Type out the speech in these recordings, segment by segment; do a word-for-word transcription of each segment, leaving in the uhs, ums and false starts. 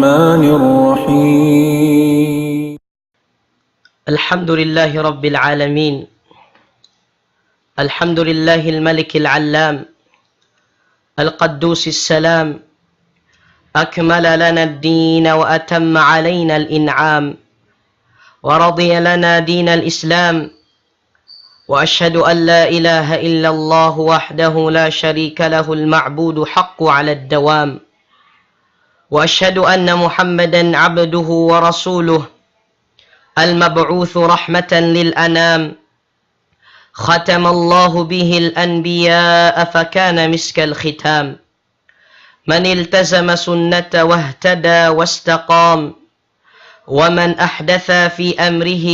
الرحمن الرحيم. الحمد لله رب العالمين. الحمد لله الملك العلام، القدوس السلام، أكمل لنا الدين وأتم علينا الإنعام، ورضي لنا دين الإسلام، وأشهد أن لا إله إلا الله وحده لا شريك له المعبود حق على الدوام، وأشهد أن محمدا عبده ورسوله المبعوث رحمة للأنام، ختم الله به الأنبياء فكان مسك الختام، من التزم سنته واهتدى واستقام، ومن أحدث في أمره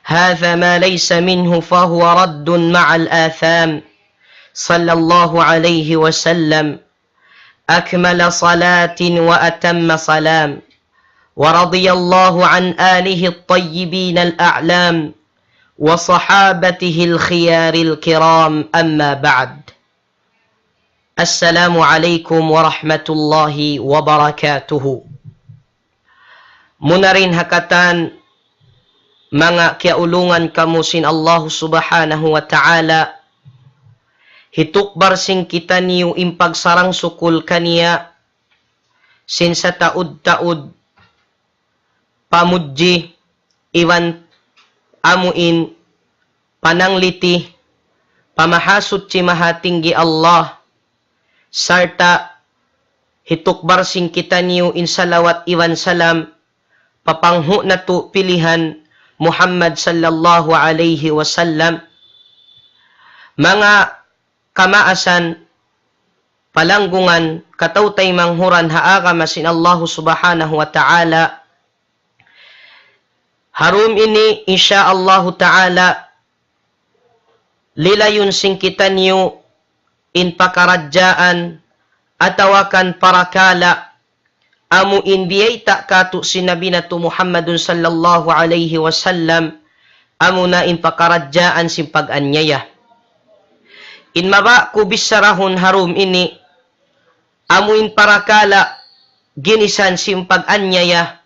هذا ما ليس منه فهو رد مع الآثام، صلى الله عليه وسلم أكمل صلاة وأتم سلام، ورضي الله عن آله الطيبين الأعلام، وصحابته الخيار الكرام، أما بعد. السلام عليكم ورحمة الله وبركاته. Muna dayn ha katan manga kiyaulungan kamu sin Allahu Subhanahu wa Ta'ala, hitukbal sin kitaniyu in pagsarang-sukul kaniya sin sataud-taud pamudji iban amuin panangliti pa Mahasuchi Mahatinggi Allah, sarta' hitukbal sin kitaniyu in salawat iban salam pa panghu' natu' pilihan Muhammad sallallahu alayhi wasallam. Manga kamaasan, palanggungan, kataw-taymanghuran ha agama sin Allahu Subhanahu wa Ta'ala. Ha dum ini, insya Allahu Ta'ala, lilayun sin kitaniyu in pakaradjaan atawa kan parakala' amu in biyayta' katu' sin Nabi natu' Muhammadun sallallahu alayhi wasallam, amuna in pakaradjaan sin pag-anyaya. In mabaya' ku bicharahun ha dum ini, amu in parakala' ginisan sin pag-anyaya,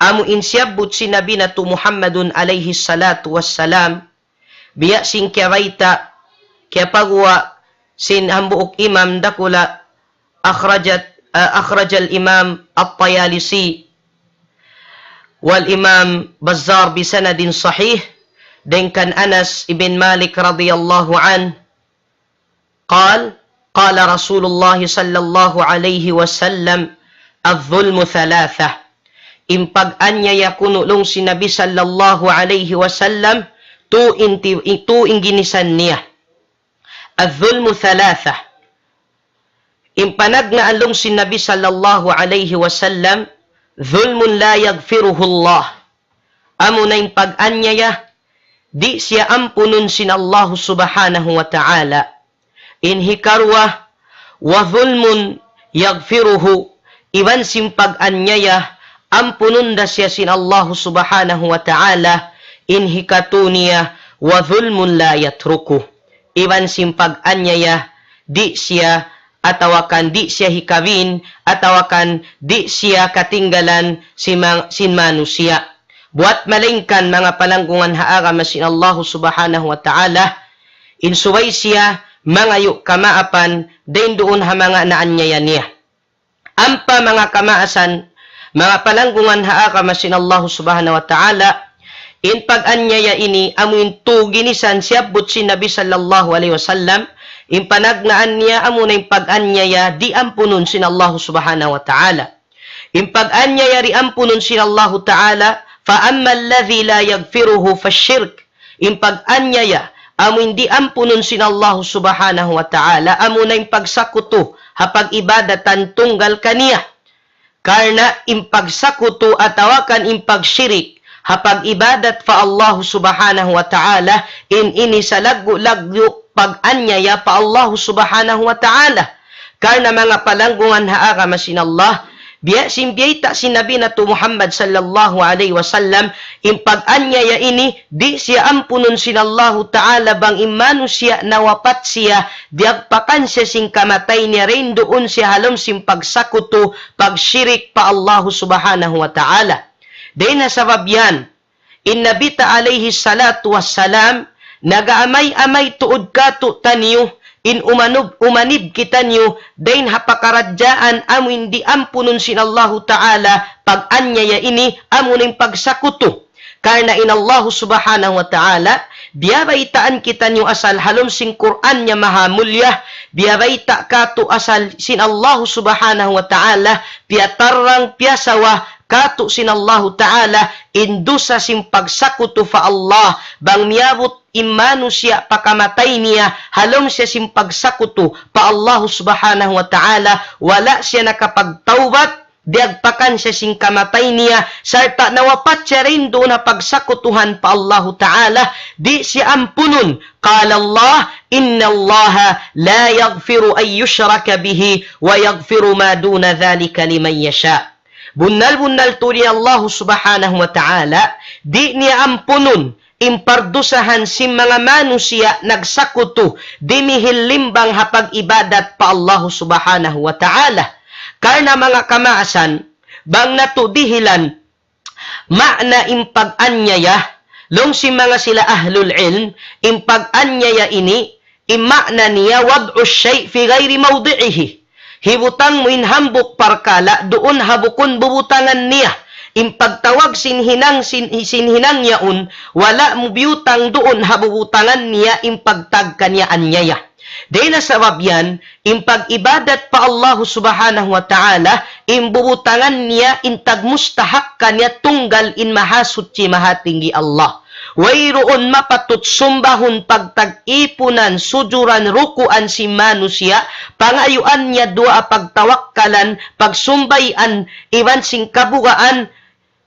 amu in siyabbut sin Nabi natu' Muhammadun alayhi salatu wassalam, biya' sin kiyabayta', kiyapaguwa' sin hambuuk imam dakula', akhrajat, ah, akhrajal imam at-Tayalisi wal imam Bazzar bi sanadin sahih, dayn kan Anas ibn Malik radiyallahu anhu, قال، قال رسول الله صلى الله عليه وسلم: الظلم ثلاثة. In pag-anyaya kunu' laung sin Nabi sallallahu alayhi wasallam, tū in ti-, tū in ginisan niya. الظلم ثلاثة. In panagnaan laung sin Nabi sallallahu alayhi wasallam, ظلم لا يغفره الله. Amuna in pag-anyaya, di' siya ampunun sin Allahu Subhanahu wa Ta'ala. In hikaruwa, وظلم يغفره, iban sin pag-anyaya, ampunun da siya sin Allahu Subhanahu wa Ta'ala. In hikatū niya, وظلم لا يتركه, iban sin pag-anyaya, di' siya atawa kan di' siya hikabin, atawa kan di' siya katinggalan sin ma-, sin manusiya'. Buwat malaingkan manga palanggungan ha agama sin Allahu Subhanahu wa Ta'ala, in subay siya mangayu' kamaapan dayn duun ha manga naanyaya niya. Ampa manga kamaasan, manga palanggungan ha agama sin Allahu Subhanahu wa Ta'ala, in pag-anyaya ini amu in tū ginisan siyabbut sin Nabi sallallahu alayhi wasallam, in panagnaan niya amuna in pag-anyaya di' ampunun sin Allahu Subhanahu wa Ta'ala. In pag-anyaya di' ampunun sin Allahu Ta'ala, فأما الذي لا يغفره فالشرك. In pag-anyaya, amu in di' ampunun sin Allahu Subhanahu wa Ta'ala, amuna in pagsakutu ha pag-ibadatan tunggal kaniya. Karna' in pagsakutu atawa kan in pagshirik ha pag-ibadat pa Allahu Subhanahu wa Ta'ala, in ini salaggu'-laggu' pag-anyaya pa Allahu Subhanahu wa Ta'ala. Karna' manga palanggungan ha agama sin Allah, Biya' sin biyayta' sin Nabi natu' Muhammad sallallahu alayhi wasallam, in pag-anyaya ini, di' siya ampunun sin Allahu Ta'ala bang in manusiya' nawapat siya, diyagpakan siya sin kamatay niya, dayn duun siya ha lawm sin pagsakutu, pagshirik pa Allahu Subhanahu wa Ta'ala. Dayn ha sabab yan, in Nabi ta alayhi salatu wassalam, nag-aamay-amay tuud kātu'niyu, in umanub-, umanib kitaniyu, dayn ha pakaradjaan amu in di' ampunun sin Allahu Ta'ala, pag-anyaya ini, amu in pagsakutu. Karna' in Allahu Subhanahu wa Ta'ala, biyabaytaan kitaniyu asal ha lawm sin Qur'an niya mahamulliya, biyabayta' kātu' asal sin Allahu Subhanahu wa Ta'ala, piyatarrang, piyasawa, kātu' sin Allahu Ta'ala, in dusa sin pagsakutu pa Allah, bang miyabut in manusiya' pa kamatay niya, ha lawm siya sin pagsakutu pa Allahu Subhanahu wa Ta'ala, wala' siya nakapagtawbat, diyagpakan siya sin kamatay niya, sarta' nawapat siya dayn duun ha pagsakutuhan pa Allahu Ta'ala, di' siya ampunun. قال الله: إن الله لا يغفر أن يشرك به ويغفر ما دون ذلك لمن يشاء. Bunnal-bunnal tuud in Allahu Subhanahu wa Ta'ala, di' niya ampunun in pardusahan sin manga manusiya' nagsakutu, dimihil limbang ha pag-ibadat pa Allahu Subhanahu wa Ta'ala. Karna' manga kamaasan, bang natu' dihilan, maana in pag-anyaya, laung sin manga sila ahlul ilm, in pag-anyaya ini, in maana niya, وضع الشيء في غير موضعه. Hibutang mu in hambuuk parkala' duun ha bukun bubutangan niya. In pagtawag sin hinang, sin, sin hinang yaun, wala' mu biyutang duun ha bubutangan niya in pagtawag kaniya anyaya. Dayn ha sabab yan, in pag-ibadat pa Allahu Subhanahu wa Ta'ala, in bubutangan niya, in tagmustahak kaniya tunggal in Mahasuchi Mahatinggi Allah. Wayruun mapatut sumbahun, pagtag-ipunan, sujuran, rukuan sin manusiya', pangayuan niya duwaa, pagtawakkalan, pagsumbayan, iban sin kabugaan,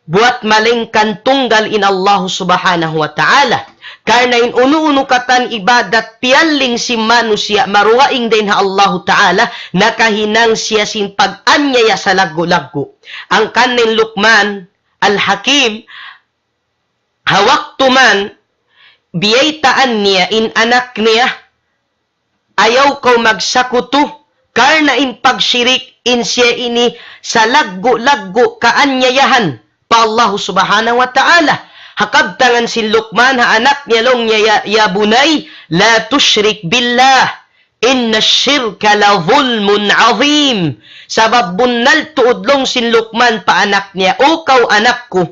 buwat malaingkan tunggal in Allahu Subhanahu wa Ta'ala. Karna' in unu-unu katan ibadat piyalling sin manusiya' marugaing dayn ha Allahu Ta'ala, nakahinang siya sin pag-anyaya salaggu'-laggu'. Hangkan in Luqman Al-Hakim, ha waktu man, biyaytaan niya in anak niya, ayaw kaw magsakutu, karna' in pagshirik in siya ini salaggu'-laggu' kaanyayahan pa Allahu Subhanahu wa Ta'ala. Ha kabtangan sin Luqman ha anak niya, laung niya, يا، يا بني لا تشرك بالله إن الشرك لظلم عظيم. Sabab bunnal tuud, laung sin Luqman pa anak niya, "O kaw anak ku,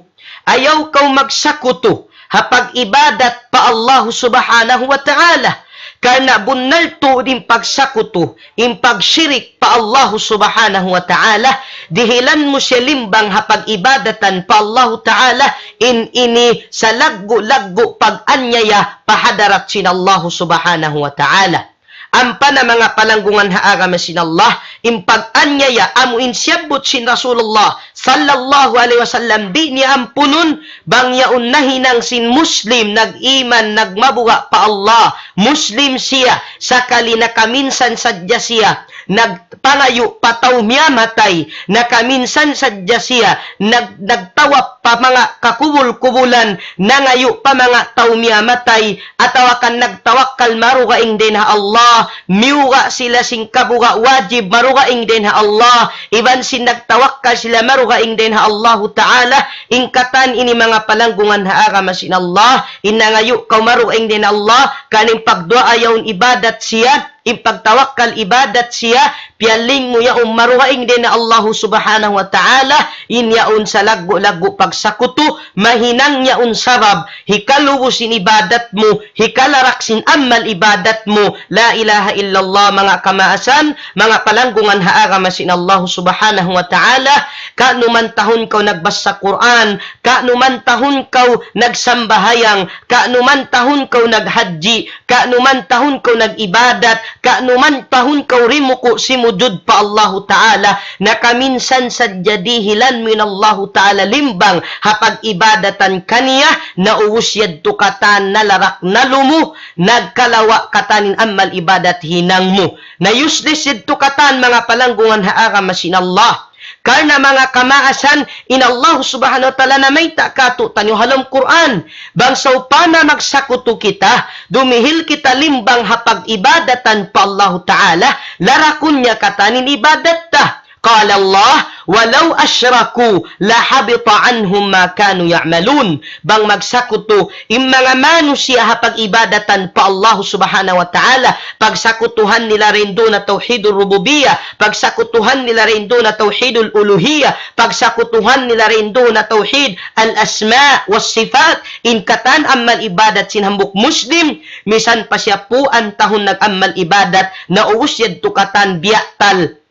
ayaw kaw magsakutu ha pag-ibadat pa Allahu Subhanahu wa Ta'ala. Karna' bunnal tuud in pagsakutu, in pagshirik pa Allahu Subhanahu wa Ta'ala, dihilan mu siya limbang ha pag-ibadatan pa Allahu Ta'ala, in ini salaggu'-laggu' pag-anyaya pa hadarat sin Allahu Subhanahu wa Ta'ala." Ampa na manga palanggungan ha agama sin Allah, in pag-anyaya amu in siyabbut sin Rasulullah sallallahu alayhi wasallam, di' niya ampunun, bang yaun nahinang sin Muslim, nag-iman, nagmabuga' pa Allah, Muslim siya, sakali nakaminsan sadja siya nagpangayu' pa tau miyamatay, nakaminsan sadja siya nag-, nagtawaf pa manga kakubul-kubulan, nangayu' pa manga tau miyamatay, atawa kan nagtawakkal marugaing dayn ha Allah, miyuga' sila sin kabuga' wajib marugaing dayn ha Allah, iban sin nagtawakkal sila marugaing dayn ha Allahu Ta'ala. In katan ini manga palanggungan ha agama sin Allah, in nangayu' kaw marugaing dayn ha Allah, kan in pagduwaa yaun ibadat siya, in pagtawakkal ibadat siya, piyalling mu yaun marugaing dayn ha Allahu Subhanahu wa Ta'ala, in yaun salaggu'-laggu' pagsakutu, mahinang yaun sabab hikalubu sin ibadat mu, hikalarak sin amal ibadat mu. La ilaha illallah, manga kamaasan, manga palanggungan ha agama sin Allahu Subhanahu wa Ta'ala. Ka'nu man tahun kaw nagbasa Qur'an, ka'nu man tahun kaw nagsambahayang, ka'nu man tahun kaw naghajji, ka'nu man tahun kaw nag-ibadat, ka'nu man tahun kaw rimuku' simujud pa Allahu Ta'ala, nakaminsan sadja dihilan mu in Allahu Ta'ala limbang ha pag-ibadatan kaniya, naubus yadtu katan, nalarak, nalumu, nagkalawa' katan in amal ibadat hinang mu. Na useless yadtu katan, manga palanggungan ha agama sin Allah. Karna' manga kamaasan, in Allah Subhanahu wa Ta'ala namayta' kātu'niyu ha lawm Qur'an. Bang sawpama magsakutu kita, dumihil kita limbang ha pag-ibadatan pa Allahu Ta'ala, larakun niya katan in ibadat ta. قال الله: ولو أشركوا لحبط عنهم ما كانوا يعملون. Bang magsakutu in manga manusiya' ha pag-ibadatan pa Allah Subhanahu wa Ta'ala, pagsakutuhan nila dayn duun ha tawhidul rububiyyah, pagsakutuhan nila dayn duun ha tawhidul uluhiyyah, pagsakutuhan nila dayn duun ha tawhid al-asma' was-sifat, in katan amal ibadat sin hambuuk Muslim, misan pa siya puan tahun nag-amal ibadat, na ubus yadtu katan biya' tal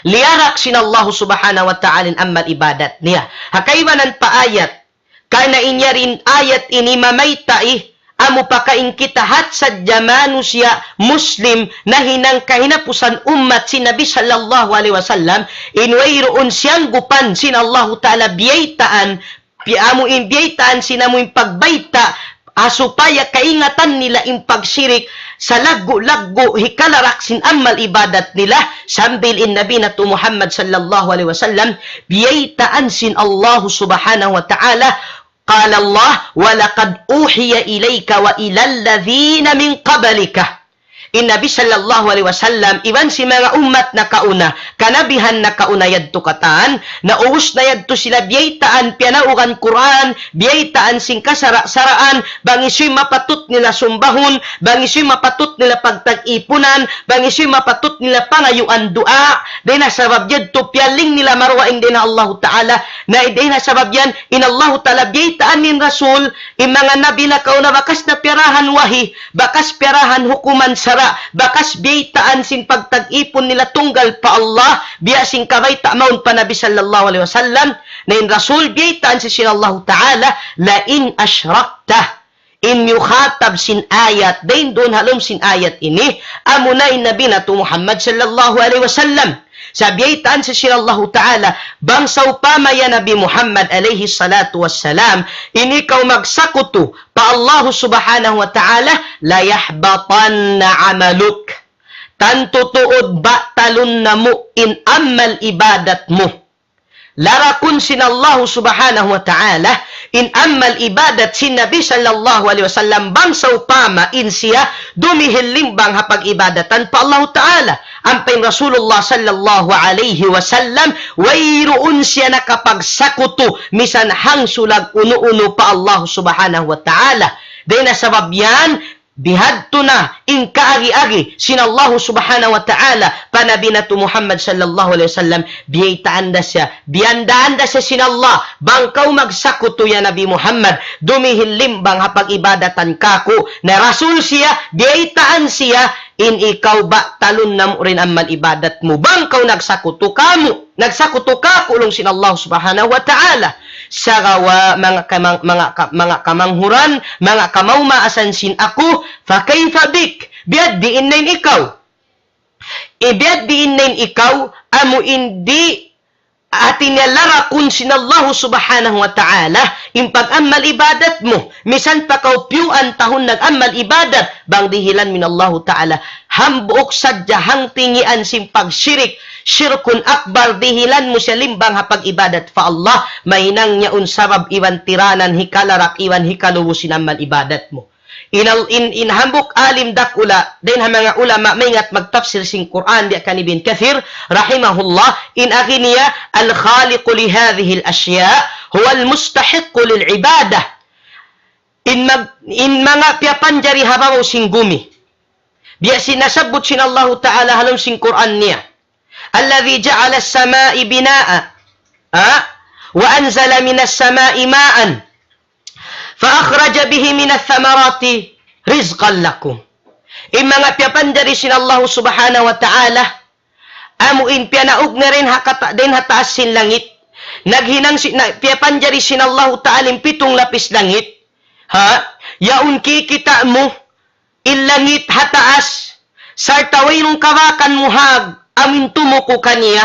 liyarak sin Allah Subhanahu wa Ta'ala in amal ibadat niya. Ha kaibanan pa ayat, karna' in yari in ayat ini mamayta' amu pakain kita hat sadja manusiya' Muslim nahinang kahinapusan ummat sin Nabi sallallahu alayhi wasallam, in wayruun siyanggupan sin Allahu Ta'ala biyaytaan, pi-, amu in biyaytaan sin amu in pagbayta', ha supaya kaingatan nila in pagsirik, salaggu'-laggu' hikalarak sin amal ibadat nila, sambil in Nabi natu' Muhammad sallallahu alayhi wasallam, biyaytaan sin Allah Subhanahu wa Ta'ala, قال الله: ولقد أوحي إليك وإلى الذين من قبلك. In Nabi sallallahu alayhi wasallam, iban sin manga ummat nakauna, kanabihan nakauna yadtu katan, na ubus na yadtu sila biyaytaan, piyanaugan Qur'an, biyaytaan sin kasara'-saraan, bang hisiyu in mapatut nila sumbahun, bang hisiyu in mapatut nila pagtag-ipunan, bang hisiyu in mapatut nila pangayuan duwaa, dayn ha sabab yadtu piyaling nila maruwa in dayn ha Allahu Ta'ala, na dayn ha sabab yan, in Allahu Ta'ala biyaytaan in Rasul, in manga nabi nakauna bakas na piyarahan wahi, bakas piyarahan hukuman sara', bakas biyaytaan sin pagtag-ipun nila tunggal pa Allah, biya' sin kabayta' mawn pa Nabi sallallahu alayhi wasallam, na in Rasul biyaytaan sin Allahu Ta'ala, لئن أشركت. In miyukhatab sin ayat, dayn duun ha lawm sin ayat ini, amuna in Nabi natu' Muhammad sallallahu alayhi wasallam. Sa' biyaytaan sin Allahu Ta'ala, bang sawpama ya Nabi Muhammad alayhi salatu wassalam, in ikaw magsakutu pa Allah Subhanahu wa Ta'ala, ليحبطن عملك. Tantu tuud batalun namu' in amal ibadat mu. Larakun sin Allah Subhanahu wa Ta'ala in amal ibadat sin Nabi sallallahu alayhi wasallam bang sawpama in siya dumihil limbang ha pag-ibadatan pa Allah Ta'ala. Ampa in Rasulullah sallallahu alayhi wasallam, wayruun siya nakapagsakutu misan hangsulag unu-unu pa Allah Subhanahu wa Ta'ala. Dayn ha sabab yan, bihadtu na in kaagi-agi sin Allah Subhanahu wa Ta'ala pa Nabi natu' Muhammad sallallahu alayhi wasallam, biyaytaan da siya, biyandaan da siya sin Allah, bang kaw magsakutu ya Nabi Muhammad, dumihil limbang ha pag-ibadatan kāku', na Rasul siya, biyaytaan siya, in ikaw batalun namu' in amal ibadat mu, bang kaw nagsakutu kāmu', nagsakutu kāku' laung sin Allah Subhanahu wa Ta'ala. Sagawa' manga kamang-, manga ka-, manga kamanghuran, manga kamaumaasan sin aku, فكيف بك? Biya' diin na in ikaw? Eh, biya' diin na in ikaw, amu in di' hati niya larakun sin Allah Subhanahu wa Ta'ala, in pag-amal ibadat mu, misan pa kaw piyuan tahun nag-amal ibadat, bang dihilan mu in Allah Ta'ala, hambuuk sadja hangtingian sin pagsirik, shirkun akbar, dihilan mu siya limbang ha pag-ibadat pa Allah, mahinang niya un sabab iban tiranan hikalarak iban hikalubu sin amal ibadat mu. In al-, in, in hambuuk alim dakula', dayn ha manga ulama maingat magtafsir sin Qur'an, biya' kan Ibn Kathir, rahimahullah, in agi niya, الخالق لهذه الأشياء هو المستحق للعبادة. In mag-, in manga piyapanjari ha babaw sin gumi. Biya' sin nasabbut sin Allahu Ta'ala ha lawm sin Qur'an niya. الذي جعل السماء بناء. Ha? وأنزل من السماء ماء. فأخرج به من الثمرات رزقا لكم. In manga piyapanjari sin Allah Subhanahu wa Ta'ala, amu in piyanaug niya dayn ha kata-, dayn ha taas sin langit. Naghinang si-, na, piyapanjari sin Allah Ta'ala in pitung lapis langit. Ha? Yaun kikita' mu, in langit ha taas, sarta' wayruun kabakan muhag, amu in tumuku kaniya.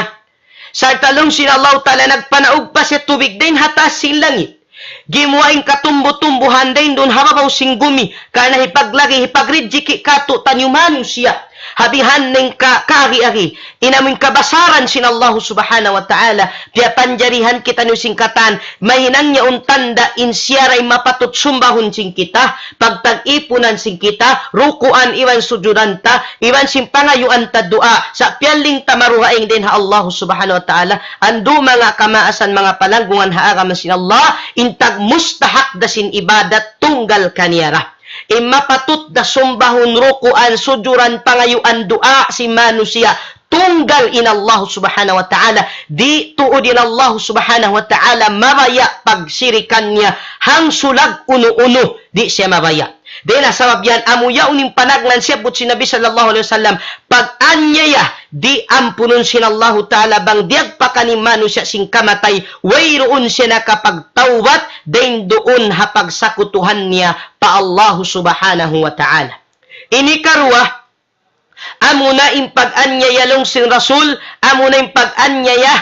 Sarta' laung sin Allahu Ta'ala nagpanaug pa siya tubig dayn ha taas sin langit. Gimuwa' in katumbu-tumbuhan dayn duun ha babaw sin gumi, karna' hipaglagi, hipagrijiki' kātu'niyu manusiya'. Ha bihan in ka-, kaagi-agi, in amu in kabasaran sin Allahu Subhanahu wa Ta'ala, piyapanjarihan kitaniyu sin katan, mahinang niya un tanda' in siya ra in mapatut sumbahun sin kita, pagtag-ipunan sin kita, rukuan iban sujudan ta, iban sin pangayuan ta duwaa, sa' piyaling ta maruhaing dayn ha Allahu Subhanahu wa Ta'ala, andu' manga kamaasan manga palanggungan ha agama sin Allah, in tagmustahak da sin ibadat tunggal kaniya ra. In mapatut da sumbahun, rukuan, sujuran, pangayuan duwaa sin manusiya', tunggal in Allah Subhanahu wa Ta'ala. Di' tuud in Allah Subhanahu wa Ta'ala mabaya' pagsirikan niya hangsulag unu-unu. Di' siya mabaya'. Dayn ha sabab yan, amu yaun in panagnaan siyabbut sin Nabi sallallahu alayhi wasallam, pag-anyaya, di' ampunun sin Allahu Ta'ala bang diyagpakan in manusiya' sin kamatay, wayruun siya nakapagtawbat, dayn duun ha pagsakutuhan niya pa Allahu Subhanahu wa Ta'ala. Ini karuwa, amuna in pag-anyaya laung sin Rasul, amuna in pag-anyaya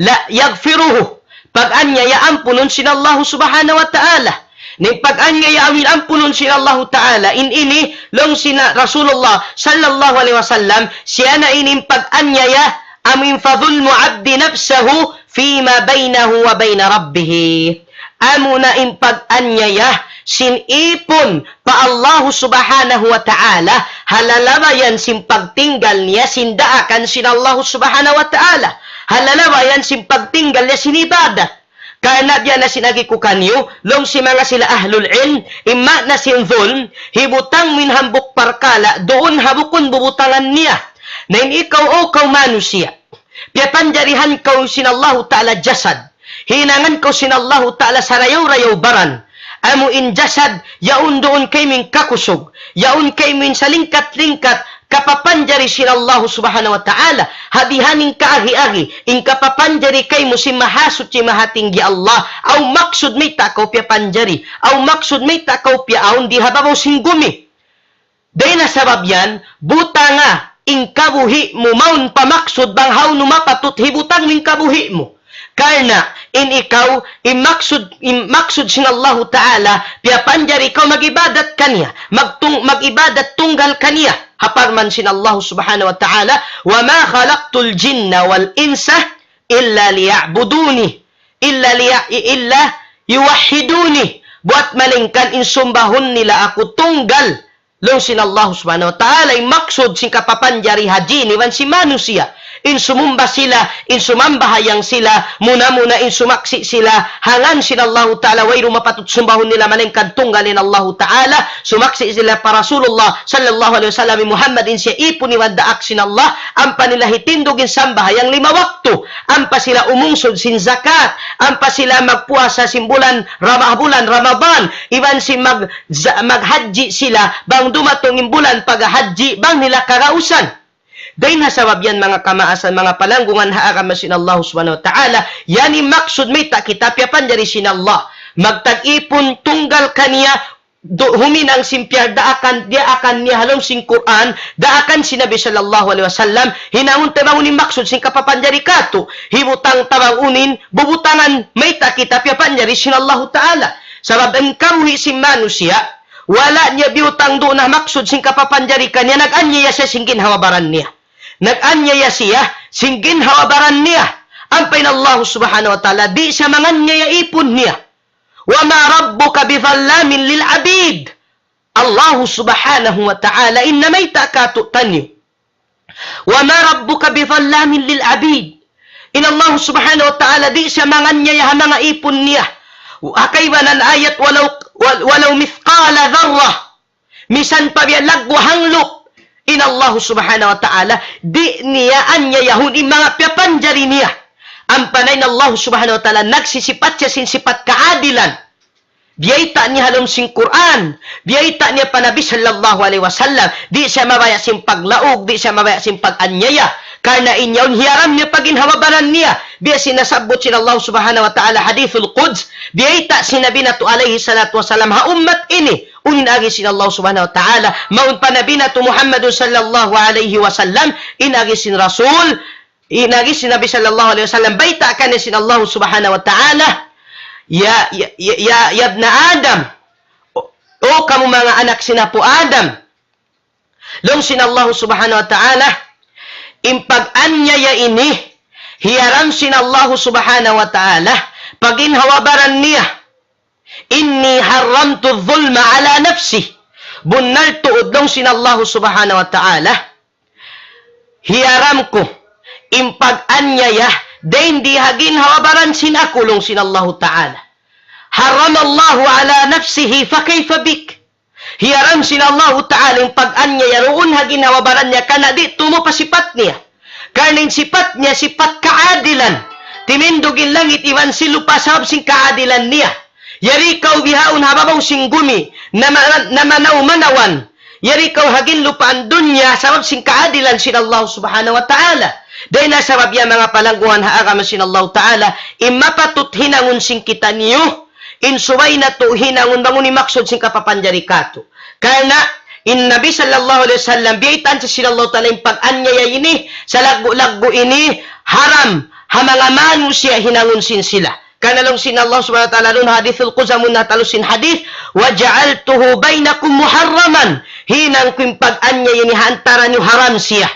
la yaghfiruhu. Pag-anyaya ampunun sin Allahu Subhanahu wa Ta'ala. Na in pag-anyaya amu in ampunun sin Allahu Ta'ala. In ini laung sin Rasulullah sallallahu alayhi wasallam, siya na ini in pag-anyaya amu in فظلم العبد نفسه فيما بينه وبين ربه. Amuna in pag-anyaya sin ipun pa Allahu Subhanahu wa Ta'ala, ha lalabayan sin pagtinggal niya sin daakan sin Allahu Subhanahu wa Ta'ala, ha lalabayan sin pagtinggal niya sin ibadat. Karna' biya' na sin agi ku kaniyu, laung sin manga sila ahlul ilm, in maana sin zulm, hibutang mu in hambuuk parkala', duun ha bukun bubutangan niya. Na in ikaw, o kaw manusiya', piyapanjarihan kaw sin Allahu Ta'ala jasad. Hinangan kaw sin Allahu Ta'ala sarayaw-rayaw baran. Amu in jasad, yaun duun kaymu in kakusug. Yaun kaymu in salingkat-lingkat, kapapanjari sin Allahu Subhanahu wa Ta'ala. Ha bihan in kaagi-agi, in kapapanjari kaymu sin Mahasuchi Mahatinggi Allah. Aw maksud mayta' kaw piyapanjari. Aw maksud mayta' kaw piyaawn di ha babaw sin gumi. Dayn ha sabab yan, butanga in kabuhi' mu mawn pa maksud bang hawnu mapatut hibutang mu in kabuhi' mu. Karna' in ikaw, in maksud, in maksud sin Allahu Ta'ala, piyapanjari kaw mag-ibadat kaniya, magtung-, mag-ibadat tunggal kaniya. Ha parman sin Allahu Subhanahu wa Ta'ala, وما خلقت الجن والإنس إلا ليعبدون، إلا لي-، إلا يوحدون. Buwat malaingkan in sumbahun nila aku tunggal. Laung sin Allah Subhanahu wa Ta'ala, in maksud sin kapapanjari ha jin iban sin manusiya'. In sumumba sila, in sumambahayang sila, muna-muna in sumaksi' sila, ha ngan sin Allahu Ta'ala, wayruun mapatut sumbahun nila malaingkan tunggal in Allahu Ta'ala, sumaksi' sila pa Rasulullah sallallahu alayhi wasallam, Muhammad in siya ipun iban daak sin Allah, ampa nila hitindug in sambahayang lima waktu, ampa sila umungsud sin zakat, ampa sila magpuasa sin bulan Rama-, bulan Ramadan, iban sin mag-, za-, maghajji sila, bang dumatung in bulan paghajji, bang nila kagausan. Dayn ha sabab yan, manga kamaasan, manga palanggungan ha agama sin Allah Subhanahu wa Ta'ala, yan in maksud mayta' kita piyapanjari sin Allah. Magtag-ipun tunggal kaniya, du-, huminang sin piyagdaakan, diyaakan niya ha lawm sin Qur'an, daakan sin Nabi sallallahu alayhi wasallam, hinangun ta bang unu in maksud sin kapapanjari katu', hibutang ta bang unu in bubutangan mayta' kita piyapanjari sin Allahu Ta'ala. Sabab in kabuhi' sin manusiya', wala' niya biyutang duun ha maksud sin kapapanjari kaniya, nag-anyaya siya sin ginhawa-baran niya. Nag-anyaya siya sin ginhawa-baran niya. Ampa in Allah Subhanahu wa Ta'ala, di' siya manganyaya ipun niya. وما ربك بظلام للعبيد. Allah Subhanahu wa Ta'ala in namayta' katu'niyu. وما ربك بظلام للعبيد. In Allah Subhanahu wa Ta'ala di' siya manganyaya ha manga ipun niya. Ha kaibanan ayat, ولو، ولو مثقال ذرة. Misan pa biya' laggu' hanglup, in Allah Subhanahu wa Ta'ala, di' niya anyayahun in manga piyapanjari niya. Ampa na in Allah Subhanahu wa Ta'ala, nagsisipat siya sin sipat kaadilan. Biyayta' niya ha lawm sin Qur'an, biyayta' niya pa Nabi sallallahu alayhi wasallam, di' siya mabaya' sin paglaug, di' siya mabaya' sin pag-anyaya. Karna' in yaun hiyaram niya pa ginhawa-baran niya, biya' sin nasabbut sin Allah Subhanahu wa Ta'ala, hadithul Quds, biyayta' sin Nabi natu' alayhi salatu wasalam ha ummat ini, unu in agi sin Allah Subhanahu wa Ta'ala, mawn pa Nabi natu' Muhammadun sallallahu alayhi wasallam, in agi sin Rasul, in agi sin Nabi sallallahu alayhi wasallam, bayta' kaniya sin Allah Subhanahu wa Ta'ala, يا، يا، يا، يا، يا ابن آدم, o, o kamu manga anak sin Apu' Adam, Laung sin Allah subhanahu wa ta'ala, in pag-anyaya ini, hiyaram sin Allah subhanahu wa ta'ala, pag in ha baran niya, إني حرمت الظلم على نفسي. Bunnal tuud laung sin Allah subhanahu wa ta'ala, hiyaram ku in pag-anyaya, dayn di ha ginhawa-baran sin aku laung sin Allahu ta'ala. حرم الله على نفسه فكيف بك. Hiyaram sin Allahu ta'ala in pag-anyaya duun ha ginhawa-baran niya, karna' di' tumu' pa sipat niya. Karna' in sipat niya, sipat kaadilan. Timindug in langit iban sin lupa' sabab sin kaadilan niya. Yari kaw bihaun ha babaw sin gumi, nama-, namanaw-manawan. Yari kaw ha ginlupaan dunya sabab sin kaadilan sin Allah subhanahu wa ta'ala. Dayn ha sabab yan, manga palanggungan ha agama sin Allah ta'ala, in mapatut hinangun sin kitaniyu, in subay natu' hinangun bang unu in maksud sin kapapanjari katu'. Karna' in Nabi sallallahu alayhi wasallam, biyaytaan sin Allah ta'ala in pag-anyaya ini, salaggu'-laggu' ini, haram ha manga manusiya' hinangun sin sila. Karna' laung sin Allah subhanahu wa ta'ala duun ha hadithul qudsi, amun ha talu sin hadith, وجعلته بينكم محرما. Hinang ku in pag-anyaya ini ha antara niyu haram siya.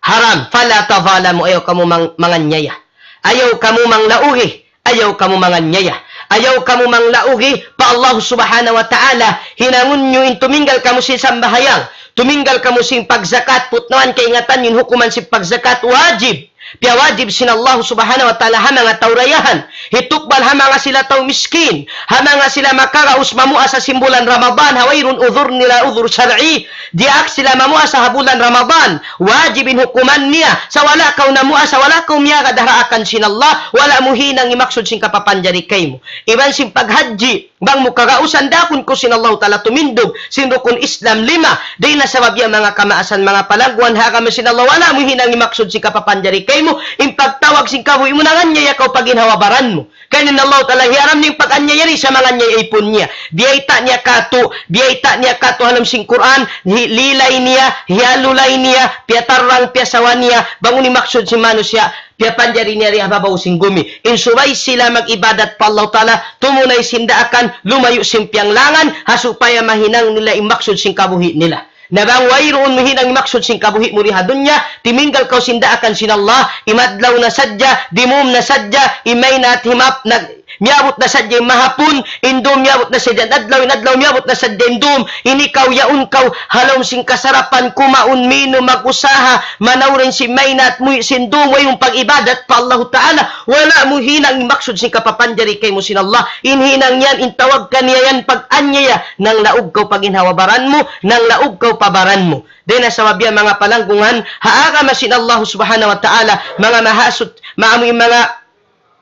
Haram. فلا تظالموا. Ayaw kamu mang-, manganyaya. Ayaw kamu manglaugi. Ayaw kamu manganyaya. Ayaw kamu manglaugi pa Allah subhanahu wa ta'ala. Hinangun niyu in tuminggal kamu sin sambahayang. Tuminggal kamu sin pagzakat, putnawan kaingatan niyu in hukuman sin pagzakat wajib. Piyawajib sin Allah subhanahu wa ta'ala ha manga tau dayahan. Hitukbal ha manga sila tau miskin. Ha manga sila makaraus mamuasa sin bulan Ramadan, ha wayruun udhur nila, udhur shar'i. Diyaak sila mamuasa ha bulan Ramadan. Wajib in hukuman niya. Sa' wala' kaw namuasa, wala' kaw miyagad ha daakan sin Allah, wala' mu hinang in maksud sin kapapanjari kaymu. Iban sin paghajji, bang mu kagausan, daakun kaw sin Allahu ta'ala tumindug sin rukun Islam lima. Dayn ha sabab yan, manga kamaasan, manga palanggungan ha agama sin Allah, wala' mu hinang in maksud sin kapapanjari kaymu, in pagtawag sin kabuhi' mu, nanganyaya kaw pa ginhawa-baran mu. Karna' in Allahu ta'ala hiyaram niya in pag-anyaya ini sa manganyaya ipun niya. Biyayta' niya katu', biyayta' niya katu' ha lawm sin Qur'an, hi-, lilay niya, hiyalulay niya, piyatarrang, piyasawa niya, bang unu in maksud sin manusiya', piyapanjari niya di ha babaw sin gumi. In subay sila mag-ibadat pa Allah ta'ala, tumunay sin daakan, lumayu' sin piyanglangan, ha supaya mahinang nila in maksud sin kabuhi' nila. Na bang wayruun mu hinang maksud sin kabuhi' mu di ha dunya, timinggal kaw sin daakan sin Allah, imadlaw na sadja, dimum na sadja, imaynat himap, nag-, miyabut na sadja in mahapun, in dum miyabut na sadja in adlaw, in adlaw miyabut na sadja in dum, ini kaw yaun kaw, ha lawm sin kasarapan, kumaun, minum, mag-usaha, manaw dayn sin maynat, muwi' sin dum, wayruun pag-ibadat pa Allahu ta'ala, wala' mu hinang maksud sin kapapanjari kaymu sin Allah, in hinang yan, in tawag kaniya yan, pag-anyaya, nanglaug kaw pa ginhawa-baran mu, nanglaug kaw pa baran mu. Dayn ha sabab yan, manga palanggungan ha agama sin Allah subhanahu wa ta'ala, manga mahasut, maamu in manga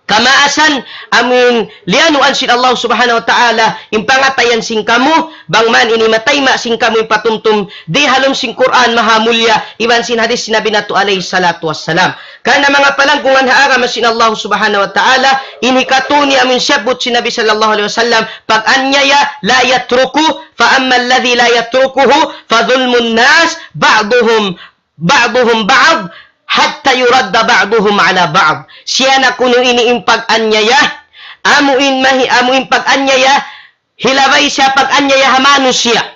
kamaasan, amu in liyanuan sin Allah subhanahu wa ta'ala, in pangatayan sin kamu, bang man ini matayma' sin kamu in patumtum, di ha lawm sin Qur'an mahamulya, iban sin hadith sin Nabi natu' alayhi salatu wassalam. Karna' manga palanggungan ha agama sin Allah subhanahu wa ta'ala, in hikatu niya amu in siyabbut sin Nabi sallallahu alayhi wasallam, pag-anyaya, لا يترك فأما الذي لا يتركه فظلم الناس بعضهم، بعضهم بعض حتى يرد بعضهم على بعض. Siya na kunu' ini in pag-anyaya, amu in mahi-, amu in pag-anyaya, hilabay siya pag-anyaya ha manusiya'.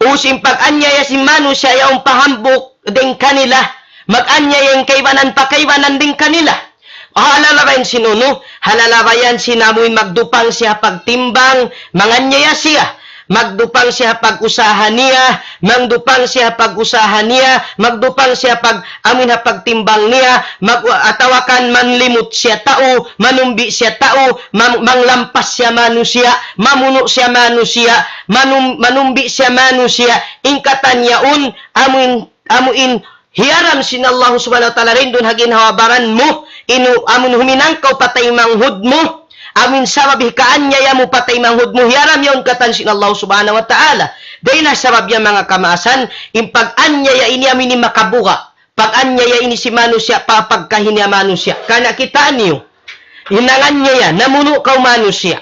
Ubus in pag-anyaya sin manusiya' yaun pa hambuuk dayn kanila, mag-anyaya in kaibanan pa kaibanan dayn kanila. Ha lalabayan sin unu, ha lalabayan sin amu in magdupang siya pagtimbang, manganyaya siya. Magdupang siya pag-usaha niya, magdupang siya pag-usaha niya, magdupang siya pag-, amu in ha pagtimbang niya, mag-, atawa kan manlimut siya tau, manumbi siya tau, mang-, manglampas siya manusiya', mamunu' siya manusiya', manum-, manumbi siya manusiya', in katan yaun, amu in, amu in hiyaram sin Allah subhanahu wa ta'ala dayn duun ha ginhawa-baran mu, inu-, amun huminang kaw pa taymanghud mu, amun sabab hikaanyaya mu pa taymanghud mu, hiyaram yaun katan sin Allah subhanahu wa ta'ala. Dayn ha sabab yan manga kamaasan, in pag-anyaya ini amu ini makabuga'. Pag-anyaya ini sin manusiya', pa pagkahi niya manusiya'. Karna' kitaa niyu, in nanganyaya, namunu' kaw manusiya'.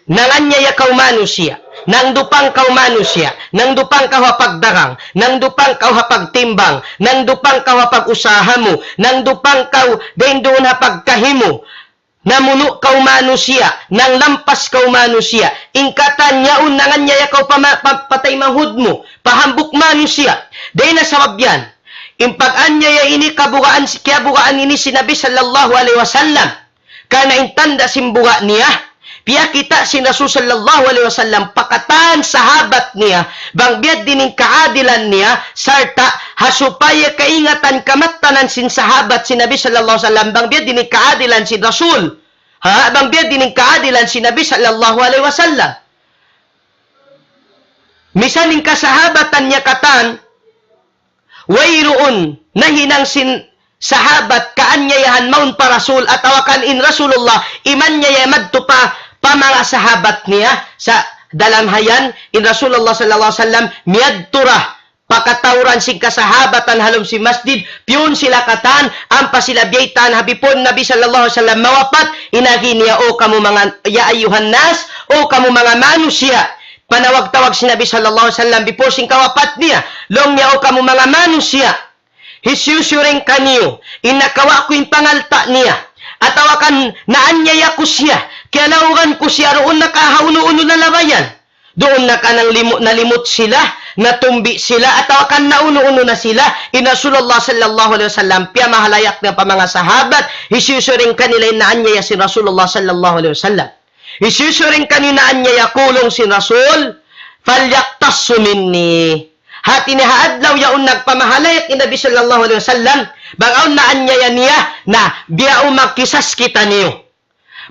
Nanganyaya kaw manusiya', nangdupang kaw manusiya', nangdupang kaw ha pagdagang, nangdupang kaw ha pagtimbang, nangdupang kaw ha pag-usaha mu, nangdupang kaw dayn duun ha pagkahi mu. namunu' kaw manusiya', nanglampas kaw manusiya', in katan yaun nanganiyaya kaw pa ma-, pa-, pa taymanghud mu, pa hambuuk manusiya'. Dayn ha sabab yan, in pag-aniyaya ini kabugaan, kiyabugaan ini sin Nabi sallallahu alayhi wasallam. Karna' in tanda' sin buga' niya, piyakita' sin Rasul sallallahu alayhi wasallam pa katan sahabat niya, bang biya' diin in kaadilan niya, sarta' ha supaya kaingatan kamattanan sin sahabat sin Nabi sallallahu alayhi wasallam, bang biya' diin in kaadilan sin Rasul. Ha? Bang biya' diin in kaadilan sin Nabi sallallahu alayhi wasallam. Misan in kasahabatan niya katan, wayruun nahinang sin sahabat kaaniyayahan mawn pa Rasul atawa kan in Rasulullah imaniyaya madtu pa, pa manga sahabat niya. Sa' dalam ha yan, in Rasulullah sallallahu alayhi wasallam miyadtu ra pa katauran sin kasahabatan ha lawm sin masjid, piyun sila katan, ampa sila biyaytaan ha before Nabi sallallahu alayhi wasallam mawapat, in agi niya, "O kamu manga, ya ayyuhan nas, o kamu manga manusiya'." Panawag-tawag sin Nabi sallallahu alayhi wasallam before sin kawapat niya. Laung niya, "O kamu manga manusiya', hisiyu-siyu dayn kaniyu in nakawa' ku in pangalta' niya, atawa kan naaniyaya ku siya, kiyanaugan ku siya, duun na ka ha unu-unu na labayan. Duun na ka nanglimut, nalimut sila, natumbi sila, atawa kan naunu-unu na sila." In Rasulullah sallallahu alayhi wasallam, piyamahalayak niya pa manga sahabat, hisiyu-siyu dayn kanila in naaniyaya sin Rasulullah sallallahu alayhi wasallam. Hisiyu-siyu dayn kaniyu naaniyaya ku, laung sin Rasul, "فليقتص مني." Hati niya ha adlaw yaun nagpamahalayak in Nabi sallallahu alayhi wasallam, bang awn naaniyaya niya, na biya' magkisas kitaniyu.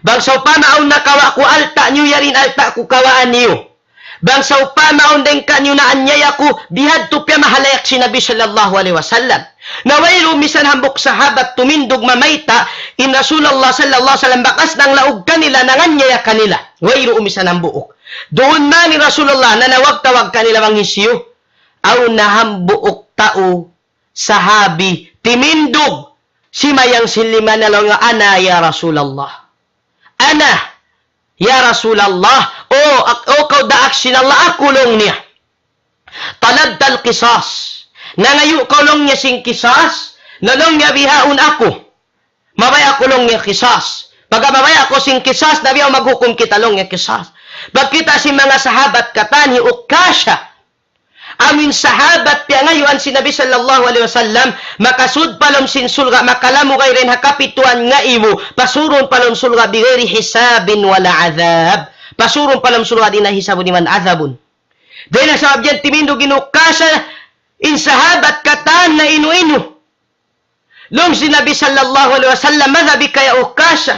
Bang sawpama awn nakawa' ku alta' niyu, yari in alta' ku kawaa niyu. Bang sawpama awn dayn kaniyu naaniyaya ku, bihadtu piyamahalayak sin Nabi sallallahu alayhi wasallam. Na wayruun misan hambuuk sahabat tumindug mamayta', in Rasulullah sallallahu alayhi wasallam bakas nanglaug kanila, nanganiyaya kanila. Wayruun misan hambuuk. Duun man in Rasulullah nanawag-tawag kanila bang hisiyu. Awn na hambuuk tau, sahabi, timindug, simayang sin lima niya, laung niya, "أنا يا رسول الله. أنا يا رسول الله. O, ak-, o kaw daak sin Allah, aku," laung niya. "طلبت القصاص. Nangayu' kaw," laung niya, "sin qisas, na," laung niya, "bihaun aku. Mabaya' aku," laung niya, "qisas. Pagka mabaya' aku sin qisas, na bihaun maghukum kita," laung niya, "qisas." Pagkita' sin manga sahabat katan hi Ukasha, amu in sahabat piyangayuan sin Nabi sallallahu alayhi wasallam, makasud pa lawm sin surga', makalamugay dayn ha kapituan ngaibu, pasurun pa lawm surga' بغير حساب ولا عذاب. Pasurun pa lawm surga' di' na hisabun iban adabun. Dayn ha sabab yan timindug in Ukasha, in sahabat katan na inu-inu. Laung sin Nabi sallallahu alayhi wasallam, "ماذا بك يا عكاشة؟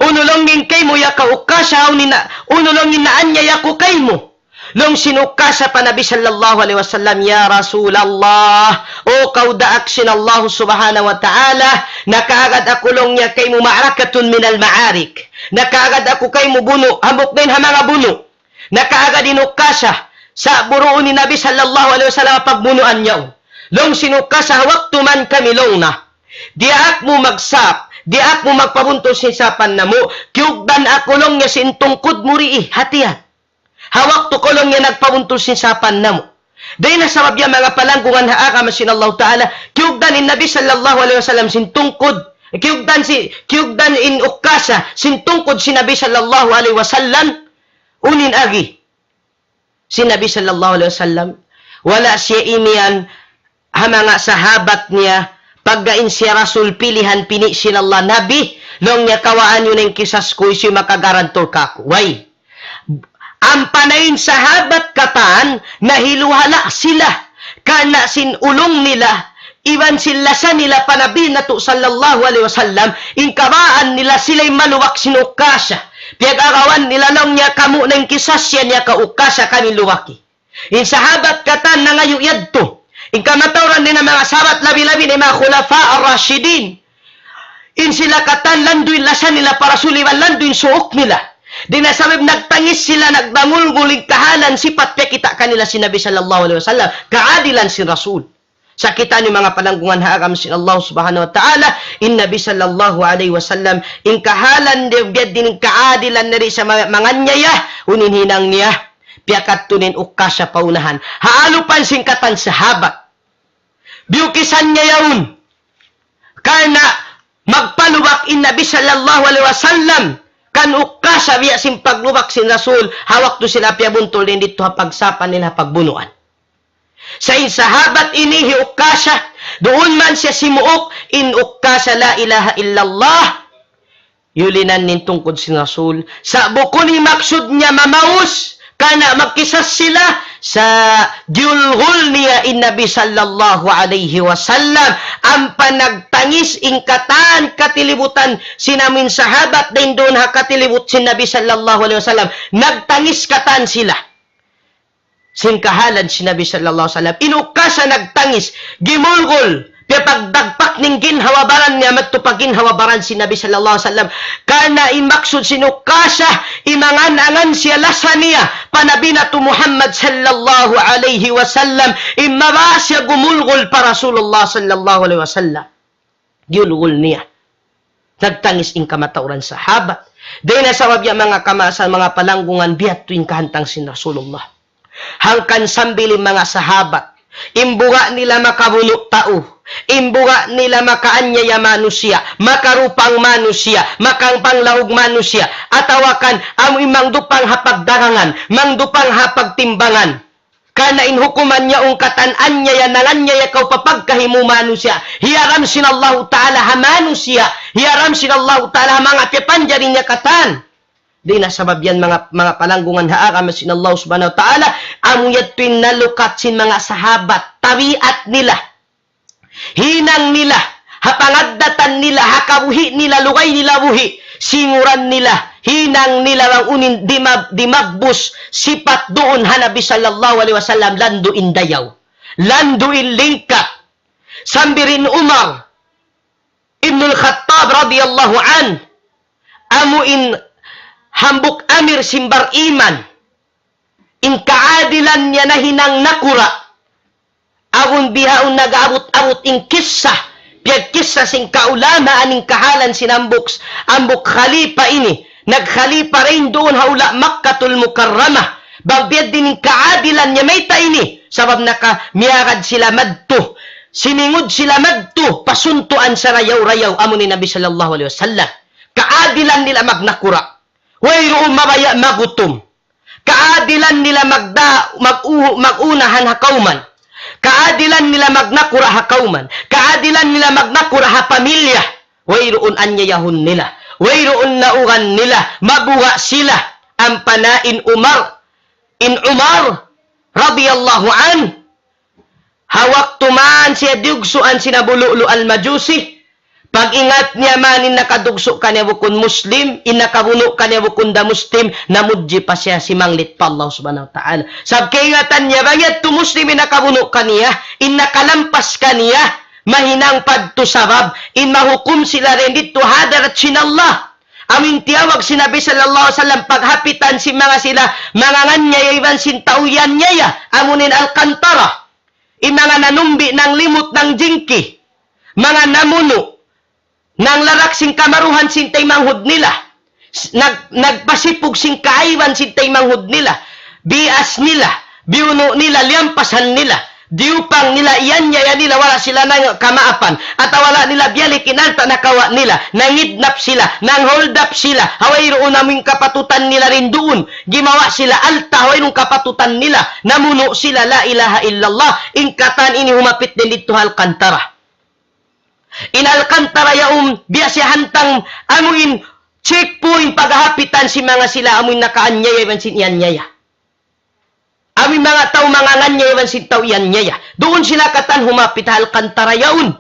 Unu," laung niya, "in kaymu ya kaw Ukasha, unu in, unu," laung niya, "in naaniyaya ku kaymu?" Laung sin Ukasha pa Nabi sallallahu alayhi wasallam, "يا رسول الله, o kaw daak sin Allah subhanahu wa ta'ala, nakaagad aku," laung niya, "kaymu معركة من المعارك. Nakaagad aku kaymu bunu', hambuuk dayn ha manga bunu'." Nakaagad in Ukasha, sa' buruun in Nabi sallallahu alayhi wasallam pagbunuan niya. Laung sin Ukasha, "Waktu man kami," laung niya, "diyaak mu magsap, diyaak mu magpabuntul sin sapan namu', kiyugdan aku," laung niya, "sin tungkud mu dii, hati yan. Ha waktu kaw," laung niya, "nagpabuntul sin sapan namu'." Dayn ha sabab yan manga palanggungan ha agama sin Allah Ta'ala, kiyugdan in Nabi sallallahu alayhi wasallam sin tungkud, kiyugdan si, kiyugdan in Ukasha sin tungkud sin Nabi sallallahu alayhi wasallam, unu in agi sin Nabi sallallahu alayhi wasallam. Wala' siya imiyan ha manga sahabat niya, pagga in siya Rasul pilihan pini' sin Allah Nabi, laung niya, "Kawaa niyu na in qisas ku, hisiyu makagarantul kāku'?" Way. Ampa na in sahabat katan, nahiluhala' sila, karna' sin ulung nila, iban sin lasa nila pa Nabi natu' sallallahu alayhi wasallam, in kabaan nila sila in malubak sin Ukasha. Piyag-agawan nila, laung niya, "Kamu' na in qisas yan ya kaw Ukasha, kami lubaki." In sahabat katan nangayu' yadtu. In kamatauran nila manga sahabat, labi-labi na in manga khulafa ar-rashidin. In sila katan landu' in lasa nila pa Rasul iban landu' in suuk nila. Dayn ha sabab nagtangis sila, nagdangulngul in kahalan sipat piyakita' kanila sin Nabi sallallahu alayhi wasallam. Kaadilan sin Rasul. Sa' kitaniyu manga palanggungan ha agama sin Allah subhanahu wa ta'ala, in Nabi sallallahu alayhi wasallam, in kahalan di-, biya' diin in kaadilan niya dii sa ma-, manganiyaya, unu in hinang niya, piyakadtu niya in Ukasha pa unahan. Ha alupan sin katan sahabat. Biyukisan niya yaun. Karna' magpalubak in Nabi sallallahu alayhi wasallam kan Ukasha biya' sin paglubak sin Rasul, ha waktu sila piyabuntul dayn didtu ha pagsapa nila ha pagbunuan. Sa' in sahabat ini hi Ukasha, duun man siya simuuk, in Ukasha la ilaha illallah, yulinan in tungkud sin Rasul. Sa' bukun in maksud niya mamaus, karna' magkisas sila, sa' giyulgul niya in Nabi sallallahu alayhi wasallam, ampa nagtangis in katan katilibutan sin amuin sahabat dayn duun ha katilibut sin Nabi sallallahu alayhi wasallam. Nagtangis katan sila. Sin kahalan sin Nabi sallallahu alayhi wasallam. In Ukasha nagtangis, gimulgul, piyapagdagpak niya in ginhawa-baran niya madtu pa ginhawa-baran sin Nabi sallallahu alayhi wasallam. Karna' in maksud sin Ukasha, in mangan-angan siya lasa niya pa Nabi natu' Muhammad sallallahu alayhi wasallam, in mabaya' siya gumulgul pa Rasulullah sallallahu alayhi wasallam. Giyulgul niya. Nagtangis in kamatauran sahabat. Dayn ha sabab yan manga kamaasan, manga palanggungan, biya' ha yan in kahantang sin Rasulullah. Hangkan sambil in manga sahabat, in buga' nila makabunu' tau, in buga' nila makaanyaya manusiya', makarupang manusiya', makapanglaug manusiya', atawa kan amu in mangdupang ha pagdagangan, mangdupang ha pagtimbangan. Karna' in hukuman niya ungkatan anyaya, nanganyaya kaw pa pagkahi mu manusiya'. Hiyaram sin Allahu Ta'ala ha manusiya'. Hiyaram sin Allahu Ta'ala ha manga piyapanjari niya katan. Dayn ha sabab yan manga, manga palanggungan ha agama sin Allah Subhanahu wa Ta'ala, amu yadtu in nalukat sin manga sahabat, tabiat nila. Hinang nila, ha pangaddatan nila, ha kabuhi' nila, lugay nila buhi', singuran nila, hinang nila bang unu in dimab-, dimagbus sipat duun ha Nabi sallallahu alayhi wasallam, landu' in dayaw, landu' in lingkat. Sambil in Umar ibnul Khattab radiyallahu anhu, amu in hambuuk amir sin bar-iman, in kaadilan niya nahinang nakura'. Awn bihaun nag-abut-abut in kissa, piyagkissa sin kaulamaan in kahalan sin hambuuk, hambuuk khalifa ini. Nagkhalifa dayn duun ha hula' Makkatul Mukarramah. Bang biya' diin in kaadilan niya mayta' ini. Sabab naka-, miyagad sila madtu. Simingud sila madtu, pasuntuan sarayaw-rayaw, amu in Nabi sallallahu alayhi wasallam. Kaadilan nila magnakura'. Wayruun mabaya' magutum. Kaadilan nila magda-, mag-u-, mag-unahan ha kawman. Kaadilan nila magnakura' ha kawman. Kaadilan nila magnakura' ha pamilya. Wayruun anyayahun nila. Wayruun laugan nila. Mabuga' sila. Ampa na in Umar, in Umar radiyallahu anhu, ha waktu man siya diyugsuan sin Abu Lu'lu' al-Majusi, pag-ingat niya man in nakadugsu' kaniya bukun Muslim, in nakabunu' kaniya bukun da Muslim, namudji pa siya, simanglit pa Allah Subhanahu wa Ta'ala. Sabab kaingatan niya, bang yadtu Muslim in nakabunu' kaniya, in nakalampas kaniya, mahinang pa yadtu sabab, in mahukum sila dayn didtu ha hadarat sin Allah. Amu in tiyawag sin Nabi sallallahu alayhi wasallam paghapitan sin manga sila, manga nganyaya iban sin tau iyanyaya, amu in al-qantara. In manga nanumbi, nanglimut, nangjingki, manga namunu', nanglarak sin kamaruhan sin taymanghud nila, s-, nag-, nagpasipug sin kaaiban sin taymanghud nila, bias nila, biyunu' nila, liyampasan nila, diyupang nila, iyanyaya nila, wala' sila nangkamaafan, atawa wala' nila biyalik in alta' nakawa' nila, nangidnap sila, nanghold up sila, ha wayruun amu in kapatutan nila dayn duun, gimawa' sila alta', ha wayruun kapatutan nila, namunu' sila, la ilaha illallah, in katan ini humapit dayn didtu ha alkantara. In alkantara yaun, biya' siya hantang amu in checkpoint paghapitan sin manga sila amu in nakaanyaya iban sin iyanyaya. Amu in manga tau manganganyaya iban sin tau iyanyaya. Duun sila katan humapit ha alkantara yaun.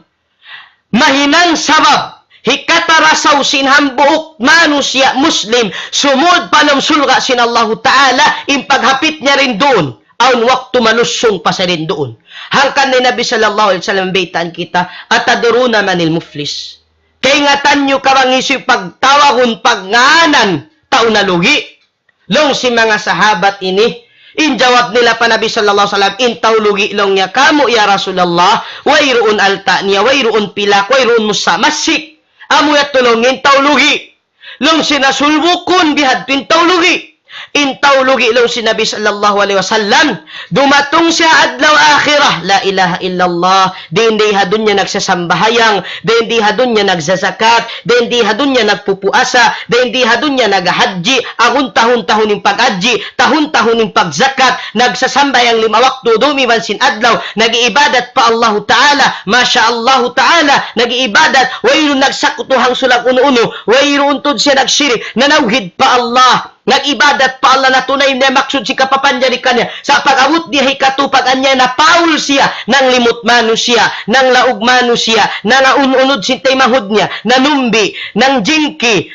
Mahinang sabab, hikatarasaw sin hambuuk manusiya' Muslim, sumud pa lawm surga' sin Allahu Ta'ala, in paghapit niya dayn duun, awn waktu malusung pa siya dayn duun. Hangkan in Nabi sallallahu alayhi wasallam baytaan kita, "Atadruna manil muflis?" Kaingatan niyu ka bang hisiyu pagtawagun, pagngānan, tau nalugi'? Laung sin manga sahabat ini, in jawab nila pa Nabi sallallahu alayhi wasallam, in tau lugi' laung niya kāmu' ya Rasulullah, wayruun alta' niya, wayruun pilak, wayruun musa masjid. Amu yadtu laung in tau lugi'. Laung sin Rasul bukun bihadtu in tau lugi'. In tau lugi' laung sin Nabi sallallahu alayhi wasallam, dumatung siya adlaw akhirat, la ilaha illallah, dayn di ha dunya nagsasambahayang, dayn di ha dunya nagzazakat, dayn di ha dunya nagpupuasa, dayn di ha dunya naghahadji, agun tahun-tahun in paghadji, tahun-tahun in pagzakat, nagsasambahayang lima waktu, dum iban sin adlaw, nag-iibadat pa Allahu Ta'ala, masha Allahu Ta'ala, nag-iibadat, wayruun nagsakutu hangsulag unu-unu, wayruun tuud siya nagsirik, nanawhid pa Allah. Nag-ibadat pa Allah, natunay niya maksud sin kapapanjari kaniya. Sa' pag-abut niya hikatu, pag-anyaya na, paul siya, nanglimut manusiya', nanglaug manusiya', nangaun-unud sin taymanghud niya, nanumbi, nangjingki,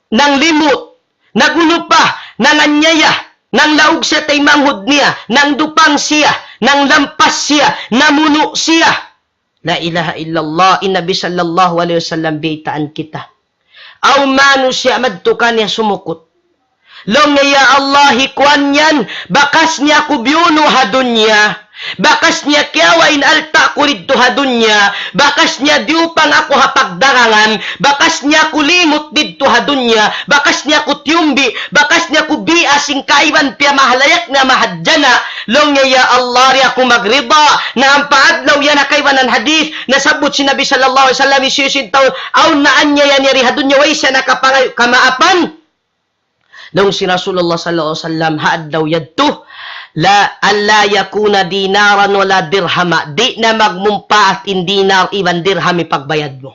nanglimut, nagunu pa, nanganyaya, nanglaug siya taymanghud niya, nangdupang siya, nanglampas siya, namunu' siya. La ilaha illallah, in Nabi sallallahu alayhi wasallam biyaytaan kita. Awn manusiya' madtu kaniya sumukut. Laung niya, "Ya Allah, hi kuwan yan, bakas niya aku biyunu' ha dunya. Bakas niya kiyawa' in alta' ku didtu ha dunya. Bakas niya diyupang aku ha pagdagangan. Bakas niya aku limut didtu ha dunya. Bakas niya aku tiyumbi'. Bakas niya aku biya' sin kaiban piyamahalayak niya mahadjana'." Laung niya, "Ya Allah, di' aku magrida." Na ampa adlaw yan ha kaibanan hadith, nasabbut sin Nabi sallallahu alayhi wasallam, hisiyu-siyu in tau, awn naanyaya niya di ha dunya, way siya nakapangayu' kamaapan. Laung sin Rasulullah sallallahu alayhi wasallam, ha adlaw yadtu, la, ألا يكون دينارا ولا درهما. Di' na magmumpaat in dinar iban dirham in pagbayad mu.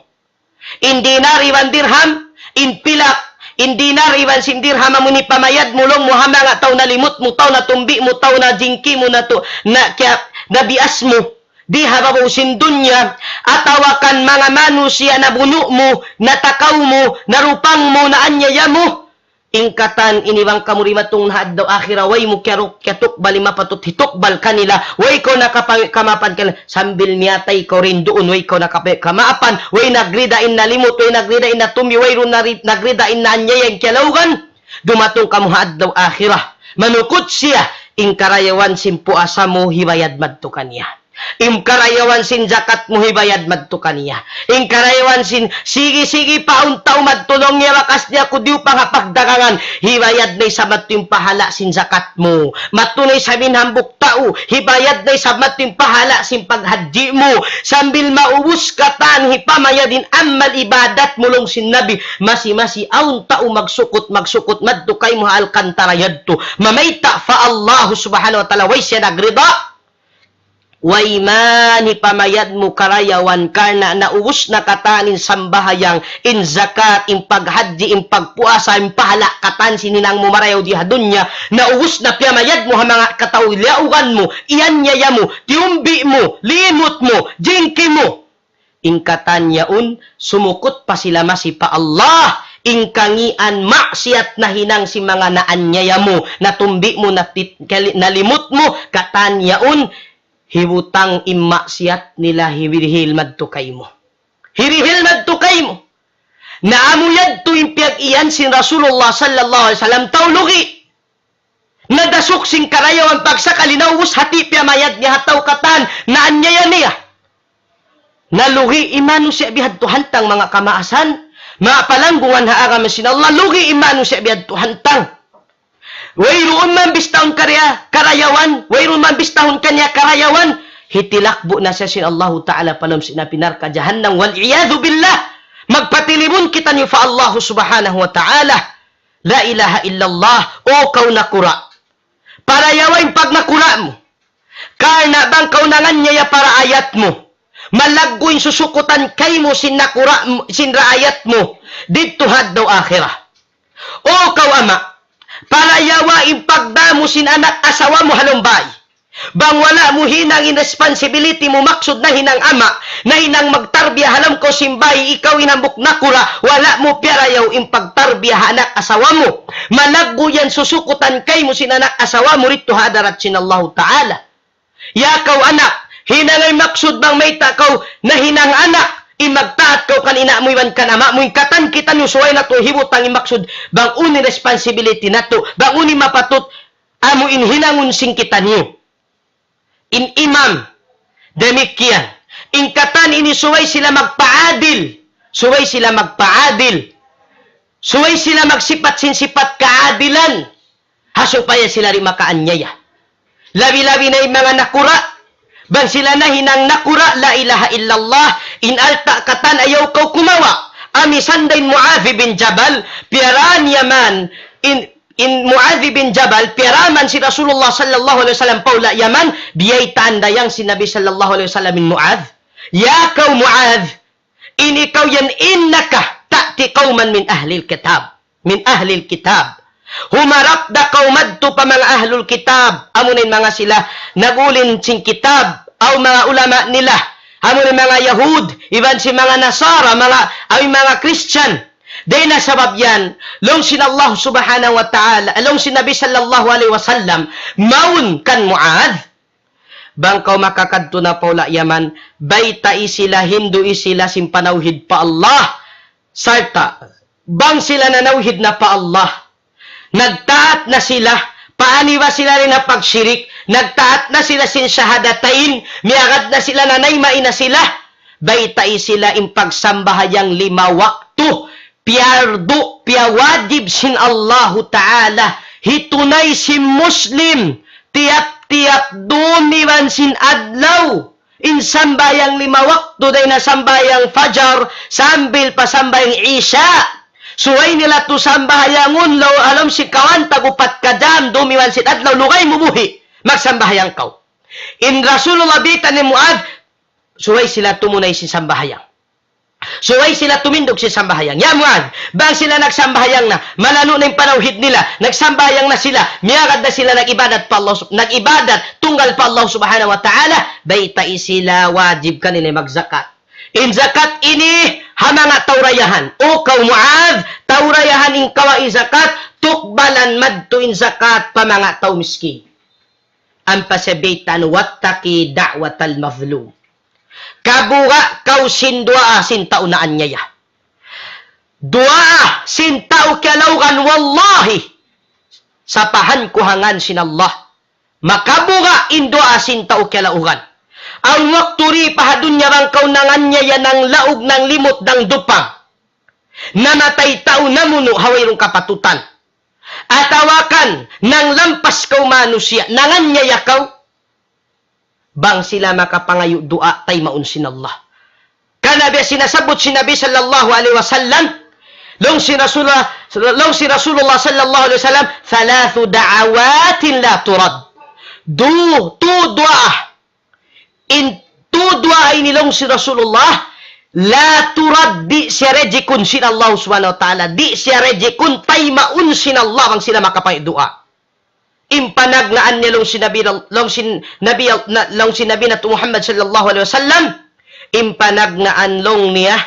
In dinar iban dirham, in pilak, in dinar iban sin dirham amu in hipamayad mu laung mu ha manga tau nalimut mu, tau natumbi' mu, tau najingki mu natu', na kiya-, nabias mu. Di ha babaw sin dunya, atawa kan manga manusiya' nabunu' mu, natakaw mu, narupang mu, naanyaya mu. In katan ini bang kamu dimatung na ha adlaw akhirat, way mu kiyaruk-, kiyatukbal in mapatut hitukbal kanila, way kaw nakapangayu' kamaapan kanila, sambil miyatay kaw duun, way kaw nakapangayu' kamaapan, way nagrida in nalimut, way nagrida in natumbi', wayruun nari-, nagrida in naanyaya, in kiyalaugan, dumatung kamu ha adlaw akhirat. Manukut siya, in karayawan sin puasa mu hibayad madtu kaniya. In karayawan sin zakat mu hibayad madtu kaniya. In karayawan sin, sige-sige pa unta' madtu laung niya, bakas niya aku diyupang ha pagdagangan. Hibayad na isab madtu in pahala' sin zakat mu. Madtu na isab in hambuuk tau. Hibayad na isab madtu in pahala' sin paghadji mu. Sambil maubus katan hipamayad in amal ibadat mu laung sin Nabi. Masi-masi awn tau magsukut, magsukut madtu kaymu ha Alcantara yadtu. Mamayta' pa Allah subhanahu wa ta'ala, way siya nagrida. Way man hipamayad mu karayawan karna' naubus na katan in sambahayang, in zakat, in paghadji, in pagpuasa, in pahala' katan sin hinang mu marayaw di ha dunya, naubus na piyamayad mu ha manga katau liyaugan mu, iyanyaya mu, tiyumbi' mu, limut mu, jingki mu. In katan yaun, sumukut pa sila masi pa Allah, in kangīan maksiyat nahinang sin manga naanyaya mu, natumbi' mu, natit-, kali-, nalimut mu, katan yaun, hibutang in maksiyat nila hirihil madtu kaymu. Hirihil madtu kaymu. Na amu yadtu in piyag-iyan sin Rasulullah sallallahu alayhi wasallam tau lugi'. Nadasuk sin karayawan pagsakali naubus hati piyamayad niya ha tau katan naanyaya niya. Nalugi' in manusiya' bihadtu hantang manga kamaasan, manga palanggungan ha agama sin Allah, lugi' in manusiya' bihadtu hantang. Wayruun man bistahun karaya-, karayawan, wayruun man bistahun kaniya karayawan, hitilakbu' na siya sin Allahu Ta'ala pa lawm sin api narka' jahannam, wal iyadhu billah. Magpatilibun kitaniyu pa Allahu Subhanahu wa Ta'ala. La ilaha illallah, o kaw nakura'. Parayawa in pagnakura' mu. Karna' bang kaw nanganyaya pa raayat mu, malaggu' in susukutan kaymu sin nakura' mu, sin raayat mu, didtu ha adlaw akhirat. O kaw ama', parayawa in pagdā mu sin anak asawa mu ha lawm bāy. Bang wala' mu hinang in responsibility mu, maksud nahinang ama', nahinang magtarbiya ha lawm kaw sin bāy, ikaw in hambuuk nakura', wala' mu piyarayaw in pagtarbiya ha anak asawa mu. Malaggu' yan susukutan kaymu sin anak asawa mu didtu ha hadarat sin Allahu Ta'ala. Ya kaw anak, hinangay maksud bang mayta' kaw nahinang anak, in magtaat kaw kan ina' mu iban kan ama' mu, in katan kitaniyu subay natu' hibutang in maksud bang unu in responsibility natu', bang unu in mapatut amu in hinangun sin kitaniyu. In imam, damikkiyan. In katan ini subay sila magpaadil. Subay sila magpaadil. Subay sila magsipat sin sipat kaadilan. Ha supaya sila di' makaanyaya. Labi-labi na in manga nakura', bang sila nahinang nakura', la ilaha illallah, in alta' katan ayaw kaw kumawa'. Amu in sanda in Muadh bin Jabal, piyaraan Yaman, in, in Muadh bin Jabal, piyaraan sin Rasulullah sallallahu alayhi wasallam pa hula' Yaman, biyaytaan da yan sin Nabi sallallahu alayhi wasallam in Muadh. Ya kaw Muadh, in ikaw yan إنك تأتي قوما من أهل الكتاب. من أهل الكتاب. Humarap da kaw madtu pa manga ahlul kitab. Amu na in manga sila nag-ulin sin kitab. Aw manga ulama nila. Amu na in manga Yahud. Iban sin manga Nasara. Manga, aw manga Christian. Dayn ha sabab yan, laung sin Allah subhanahu wa ta'ala, laung sin Nabi sallallahu alayhi wasallam, mawn kan Muadh, bang kaw makakadtu na pa hula' Yaman, baytai sila, hindui sila sin panawhid pa Allah. Sarta', bang sila nanawhid na pa Allah, nagtaat na sila, paaniwa sila dayn ha pagshirik, nagtaat na sila sin shahadatain, miyagad na sila, nanayma' na sila, baytai sila in pagsambahayang lima waktu, piyardu, piyawajib sin Allahu Ta'ala, hitunay sin Muslim, tiyap-tiyap dum iban sin adlaw, in sambahayang lima waktu, dayn ha sambahayang fajar, sambil pa sambahayang isha. Subay nila tu sambahayangun, laung, ha lawm sin kawhaan tag upat ka jam, dum iban sin adlaw, lugay mu buhi', magsambahayang kaw. In Rasulullah biyayta' hi Muadh, subay sila tumunay sin sambahayang. Subay sila tumindug sin sambahayang. Ya Muadh, bang sila nagsambahayang na, malanu' na in panawhid nila, nagsambahayang na sila, miyagad na sila nag-ibadat pa Allah sub-, nag-ibadat tunggal pa Allah subhanahu wa ta'ala, baytai sila wajib kanila magzakat. In zakat ini, ha manga tau dayahan. O kaw Muadh, tau dayahan in kawa'i zakat, tukbalan madtu in zakat pa manga tau miskin. Ampa siya baytaan, واتق دعوة المظلوم. Kabuga' kaw sin duwaa sin tau naanyaya. Duwaa sin tau kiyalaugan, wallahi, sapahan ku ha ngān sin Allah, makabuga' in duwaa sin tau kiyalaugan. Awn waktu di pa ha dunya bang kaw nanganyaya, nanglaug, nanglimut, nangdupang. Namatay tau namunu' ha wayruun kapatutan. Atawa kan nanglampas kaw manusiya', nanganyaya kaw. Bang sila makapangayu' duwaa, taymaun sin Allah. Karna' biya' sin nasabbut sin Nabi sallallahu alayhi wasallam, laung sin Rasulullah, laung sin Rasulullah sallallahu alayhi wasallam, ثلاث دعوات لا ترد. Du, tu duwaa, in tu duwaa ini laung sin Rasulullah, لا ترد, di' siya rejikun sin Allah subhanahu wa ta'ala, di' siya rejikun, taymaun sin Allah bang sila makapangayu' duwaa. In panagnaan niya laung sin Nabi, laung sin Nabi, na, laung sin Nabi natu' Muhammad sallallahu alayhi wasallam, in panagnaan laung niya,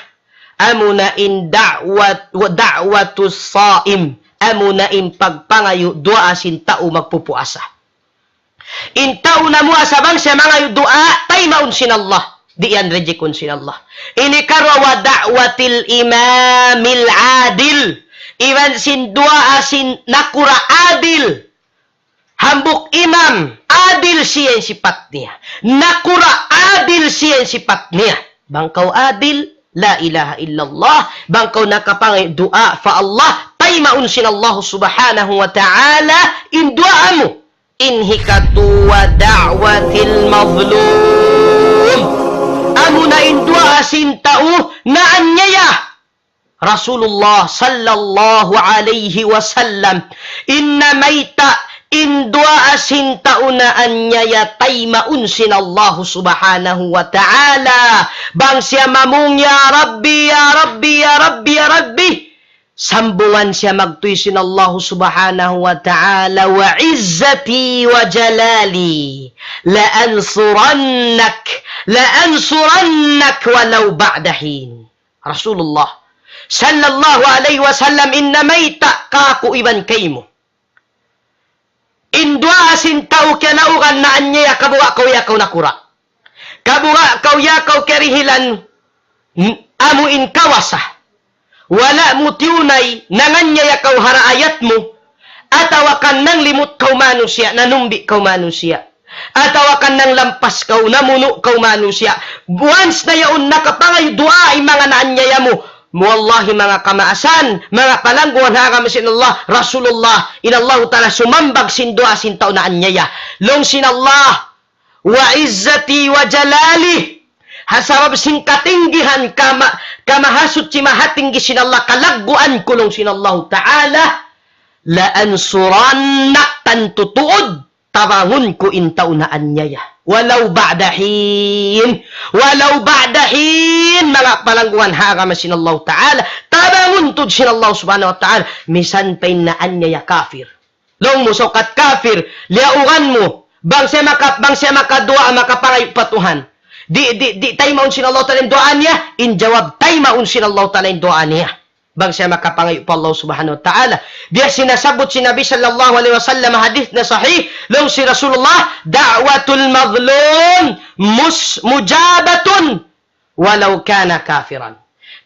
amuna in da'wat, دعوة الصائم, amuna in pagpangayu' duwaa sin tau magpupuasa. In tau namuasa bang siya mangayu' duwaa, taymaun sin Allah. Di' yan rejikun sin Allah. Ini karuwa, ودعوة الإمام العادل. Iban sin duwaa sin nakura' adil. Hambuuk imam, adil siya in sipat niya. Nakura', adil siya in sipat niya. Bang kaw adil, la ilaha illallah. Bang kaw nakapangayu' duwaa pa Allah, taymaun sin Allah subhanahu wa ta'ala in duwaa mu. In hikatu, ودعوة المظلوم. Amuna in duwaa sin tau naanyaya. Rasulullah sallallahu alayhi wasallam, in namayta' in duwaa sin tau naanyaya, taymaun sin Allah subhanahu wa ta'ala. Bang siya mamung, "Ya Rabbi, ya Rabbi, ya Rabbi, ya Rabbi." Sambungan siya magtuy sin Allah subhanahu wa ta'ala, وعزتي وجلالي لأنصرنك، لأنصرنك ولو بعد حين. Rasulullah sallallahu alayhi wasallam, in namayta' kāku' iban kaymu. In duwaa sin tau kiyalaugan naanyaya, kabuga' kaw ya kaw nakura'. Kabuga' kaw ya kaw karihilan, n-, amu in kawasa. Wala' mu tiyunay, nanganyaya kaw ha raayat mu, atawa kan nanglimut kaw manusiya', nanumbi kaw manusiya'. Atawa kan nanglampas kaw, namunu' kaw manusiya'. Once na yaun nakapangayu' duwaa in manga naanyaya mu, Wallahi, manga kamaasan, manga palanggungan ha agama sin Allah, Rasulullah, in Allahu Ta'ala sumambag sin duwaa sin tau naanyaya. Laung sin Allah, وعزتي وجلالي. Ha sabab sin katinggihan kama-, kamahasuchi mahatinggi sin Allah, kalagguan ku laung sin Allahu Ta'ala, لأنصرنك, tantu tuud, tabangun ku in tau naanyaya. ولو بعد حين. ولو بعد حين, manga palanggungan ha agama sin Allahu Ta'ala. Tabangun tuud sin Allah Subhanahu wa Ta'ala. Misan pa in naanyaya kafir. Laung mu sukat kafir, liyaugan mu. Bang siya maka-, bang siya makaduwaa, makapangayu' pa Tuhan. Di', di', di' taymaun sin Allah Ta'ala in duwaa niya, in jawab taymaun sin Allah Ta'ala in duwaa niya. Bang siya makapangayu' pa Allah Subhanahu wa Ta'ala. Biya' sin nasabbut sin Nabi sallallahu alayhi wasallam, hadith na sahih, laung sin Rasulullah, دعوة المظلوم مس-، مجابة ولو كان كافرا.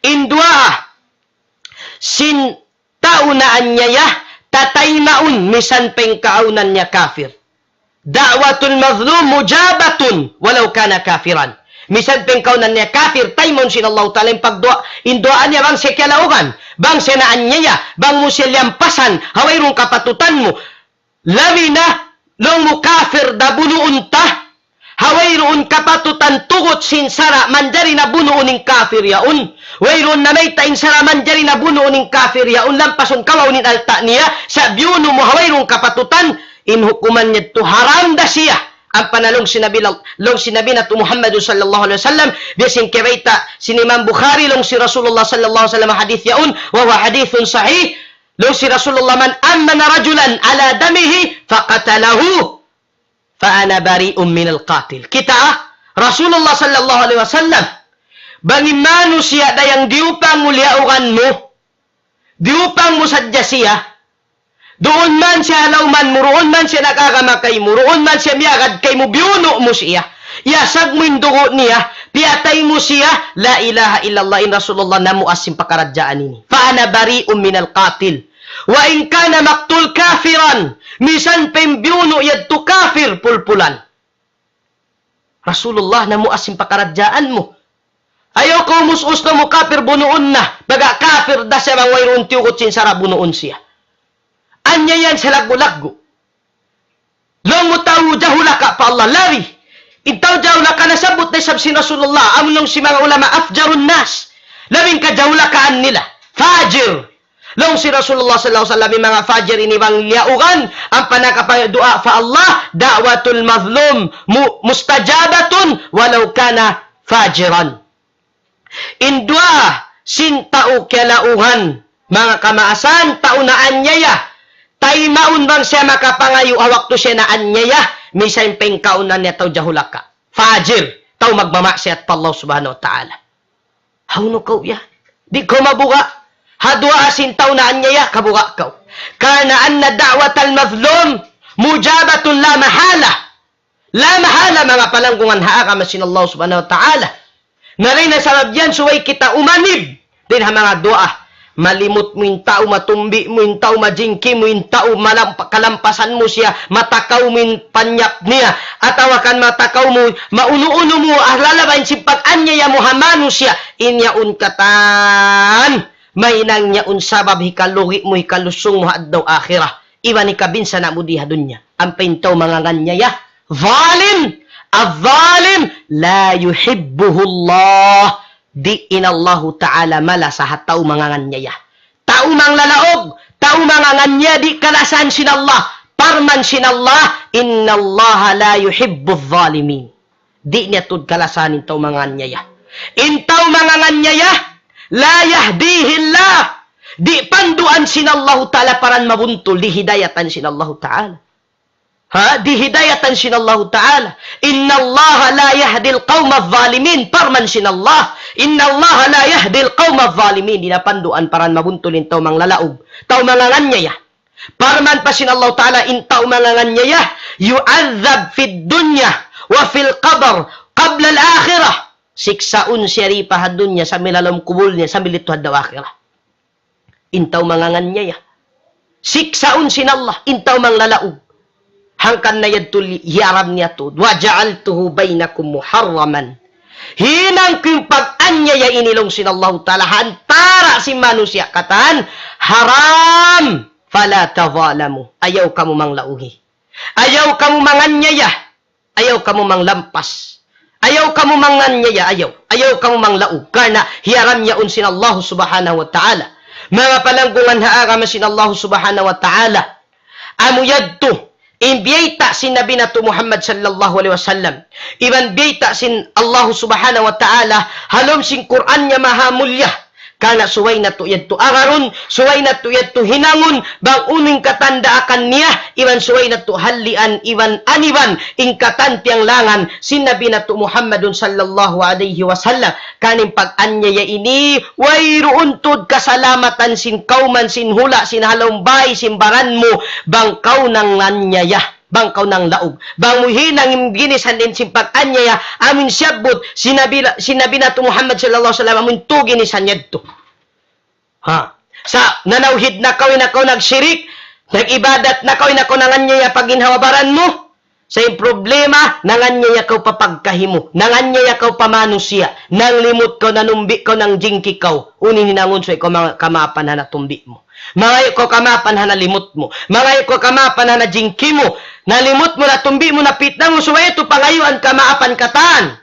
In duwaa sin tau naanyaya, tataymaun misan pa in kaawnan niya kafir. دعوة المظلوم مجابة ولو كان كافرا. Misan pa in kaawnan niya kafir, taymaun sin Allahu Ta'ala in pagduwaa, in duwaa niya bang siya kiyalaugan, bang siya naanyaya, bang mu siya liyampasan, ha wayruun kapatutan mu. Labi na, laung mu kafir da bunuun ta, ha wayruun kapatutan tugut sin sara' manjari na bunuun in kafir yaun. Wayruun na mayta' in sara' manjari na bunuun in kafir yaun, lampasun kawaun in alta' niya, sa' biyunu' mu ha wayruun kapatutan, in hukuman niya tu haram da siya. Ampa na laung sin Nabi, laung sin Nabi natu' Muhammad sallallahu alayhi wasallam, biya' sin kiyabayta' sin Imam Bukhari, laung sin Rasulullah sallallahu alayhi wasallam hadith yaun, وهو حديث صحيح, laung sin Rasulullah, من أمن رجلا على دمه فقتله فأنا بريء من القاتل. Kita', Rasulullah sallallahu alayhi wasallam, bang in manusiya' dayang diyupang mu liyaugan mu, diyupang mu sadja siya, duun man siya ha lawman mu, duun man siya nag-agama kaymu, duun man siya miyagad kaymu, biyunu' mu siya. Iyasag mu in dugu' niya, piyatay mu siya, la ilaha illallah, in Rasulullah namuas sin pakaradjaan ini. فأنا بريء من القاتل. وإن كان مقتول كافرا. Misan pa in biyunu' yadtu kafir, pulpulan. Rasulullah, namuas sin pakaradjaan mu. Ayaw kaw umus-us na mu kafir bunuun na. Baga' kafir da siya bang wayruun tiyugut sin sara' bunuun siya. Anyayan siya laggu'-laggu'. Laung mu tau jahulaka pa Allah, labi. In tau jahulaka nasabbut da isab sin Rasulullah, amu laung sin manga ulama أفجر الناس. Labi in kajahulakaan nila. Fajir. Laung sin Rasulullah sallallahu alayhi wasallam, in manga fajir ini bang liyaugan, ampa nakapaduwaa pa Allah, دعوة المظلوم م-، مستجابة ولو كان فاجرا. In duwaa sin tau kiyalaugan, manga kamaasan, tau naanyaya, taymaun bang siya makapangayu' ha waktu siya naanyaya, misan pa in kaawnan niya tau jahulaka. Fajir, tau magmamaksiyat pa Allah Subhanahu wa Ta'ala. Hawnu kaw yan? Di' kaw mabuga'. Ha duwaa sin tau naanyaya, kabuga' kaw. كما أن دعوة المظلوم مجابة لا محالة. La mahala, manga palanggungan ha agama sin Allah Subhanahu wa Ta'ala. Na dayn ha sabab yan, subay kita umanib dayn ha manga duwaa. Malimut mu in tau, matumbi mu in tau, majingki mu in tau, malampa-, kalampasan mu siya, matakaw mu in panyap niya, atawa kan matakaw mu, maunu-unu mu, ah, lalabayan sin pag-anyaya mu ha manusiya', in yaun katan, mahinang yaun sabab hikalugi' mu, hikalusung mu ha adlaw akhirat. Iban hikabinsana' mu di ha dunya. Ampa in tau manganganyaya, zalim, الظالم لا يحبه الله. Di' in Allahu Ta'ala malasa ha tau manganganyaya. Tau manglalaug, tau manganganyaya di' kalasahan sin Allah. Parman sin Allah, إن الله لا يحب الظالمين. Di' niya tuud kalasahan in tau manganganyaya. In tau manganganyaya, لا يهديه الله. Di' panduan sin Allahu Ta'ala paran mabuntul, di' hidayatan sin Allahu Ta'ala. Ha? Di' hidayatan sin Allahu Ta'ala. إن الله لا يهدي القوم الظالمين. Parman sin Allah. إن الله لا يهدي القوم الظالمين. Di' na panduan paran mabuntul in tau manglalaug. Tau manganganyaya. Parman pa sin Allahu Ta'ala, in tau manganganyaya, يعذب في الدنيا وفي القبر قبل الآخرة. Siksaun siya di pa ha dunya, sambil ha lawm kubul niya, sambil didtu ha adlaw akhirat. In tau manganganyaya. Siksaun sin Allah in tau manglalaug. Hangkan na yadtu li-, hiyaram niya tuud. وجعلته بينكم محرما Hinang ku in pag-anyaya ini laung sin Allahu Ta'ala ha antara' sin manusiya' katan, haram. Fala tazalamu. Ayaw kamu manglauhi. Ayaw kamu manganyaya. Ayaw kamu manglampas. Ayaw kamu manganyaya. Ayaw. Ayaw kamu manglaug. Karna' hiyaram yaun sin Allahu Subhanahu wa Ta'ala. Manga palanggungan ha agama sin Allahu Subhanahu wa Ta'ala. Amu yadtu in biyayta' sin Nabi natu' Muhammad sallallahu alayhi wasallam. Iban biyayta' sin Allahu Subhanahu wa Ta'ala ha lawm sin Qur'an niya maha mulliya. Karna' subay natu' yadtu agarun, subay natu' yadtu hinangun, bang unu in katandaakan niya, iban subay natu' hallian, iban aniban, in katan tiyanglangan sin Nabi natu' Muhammadun sallallahu alayhi wasallam. Karna' in pag-anyaya ini, wayruun tuud kasalamatan sin kawman, sin hula', sin ha lawm bāy, sin baran mu, bang kaw nanganyaya, bang kaw nanglaug. Bang mu hinang in ginisan in sin pag-anyaya, amu in siyabbut, sin Nabi, sin Nabi natu' Muhammad sallallahu alayhi wasallam, amu in tū ginisan yadtu. Ha? Sa', nanawhid na kaw, di' na kaw nagshirik, nag-ibadat na kaw, di' na kaw nanganyaya pa ginhawa-baran mu. Sa' in problema, nanganyaya kaw pa pagkahi mu, nanganyaya kaw pa manusiya', nanglimut kaw, nanumbi kaw, nangjingki kaw, unu in hinangun, subay kaw manga-, kamaapan ha natumbi mu. Mangayu' kaw kamaapan ha nalimut mu. Mangayu' kaw kamaapan ha najingki mu. Nalimut mu, natumbi mu, napitna mu, subay yadtu pangayuan kamaapan katan.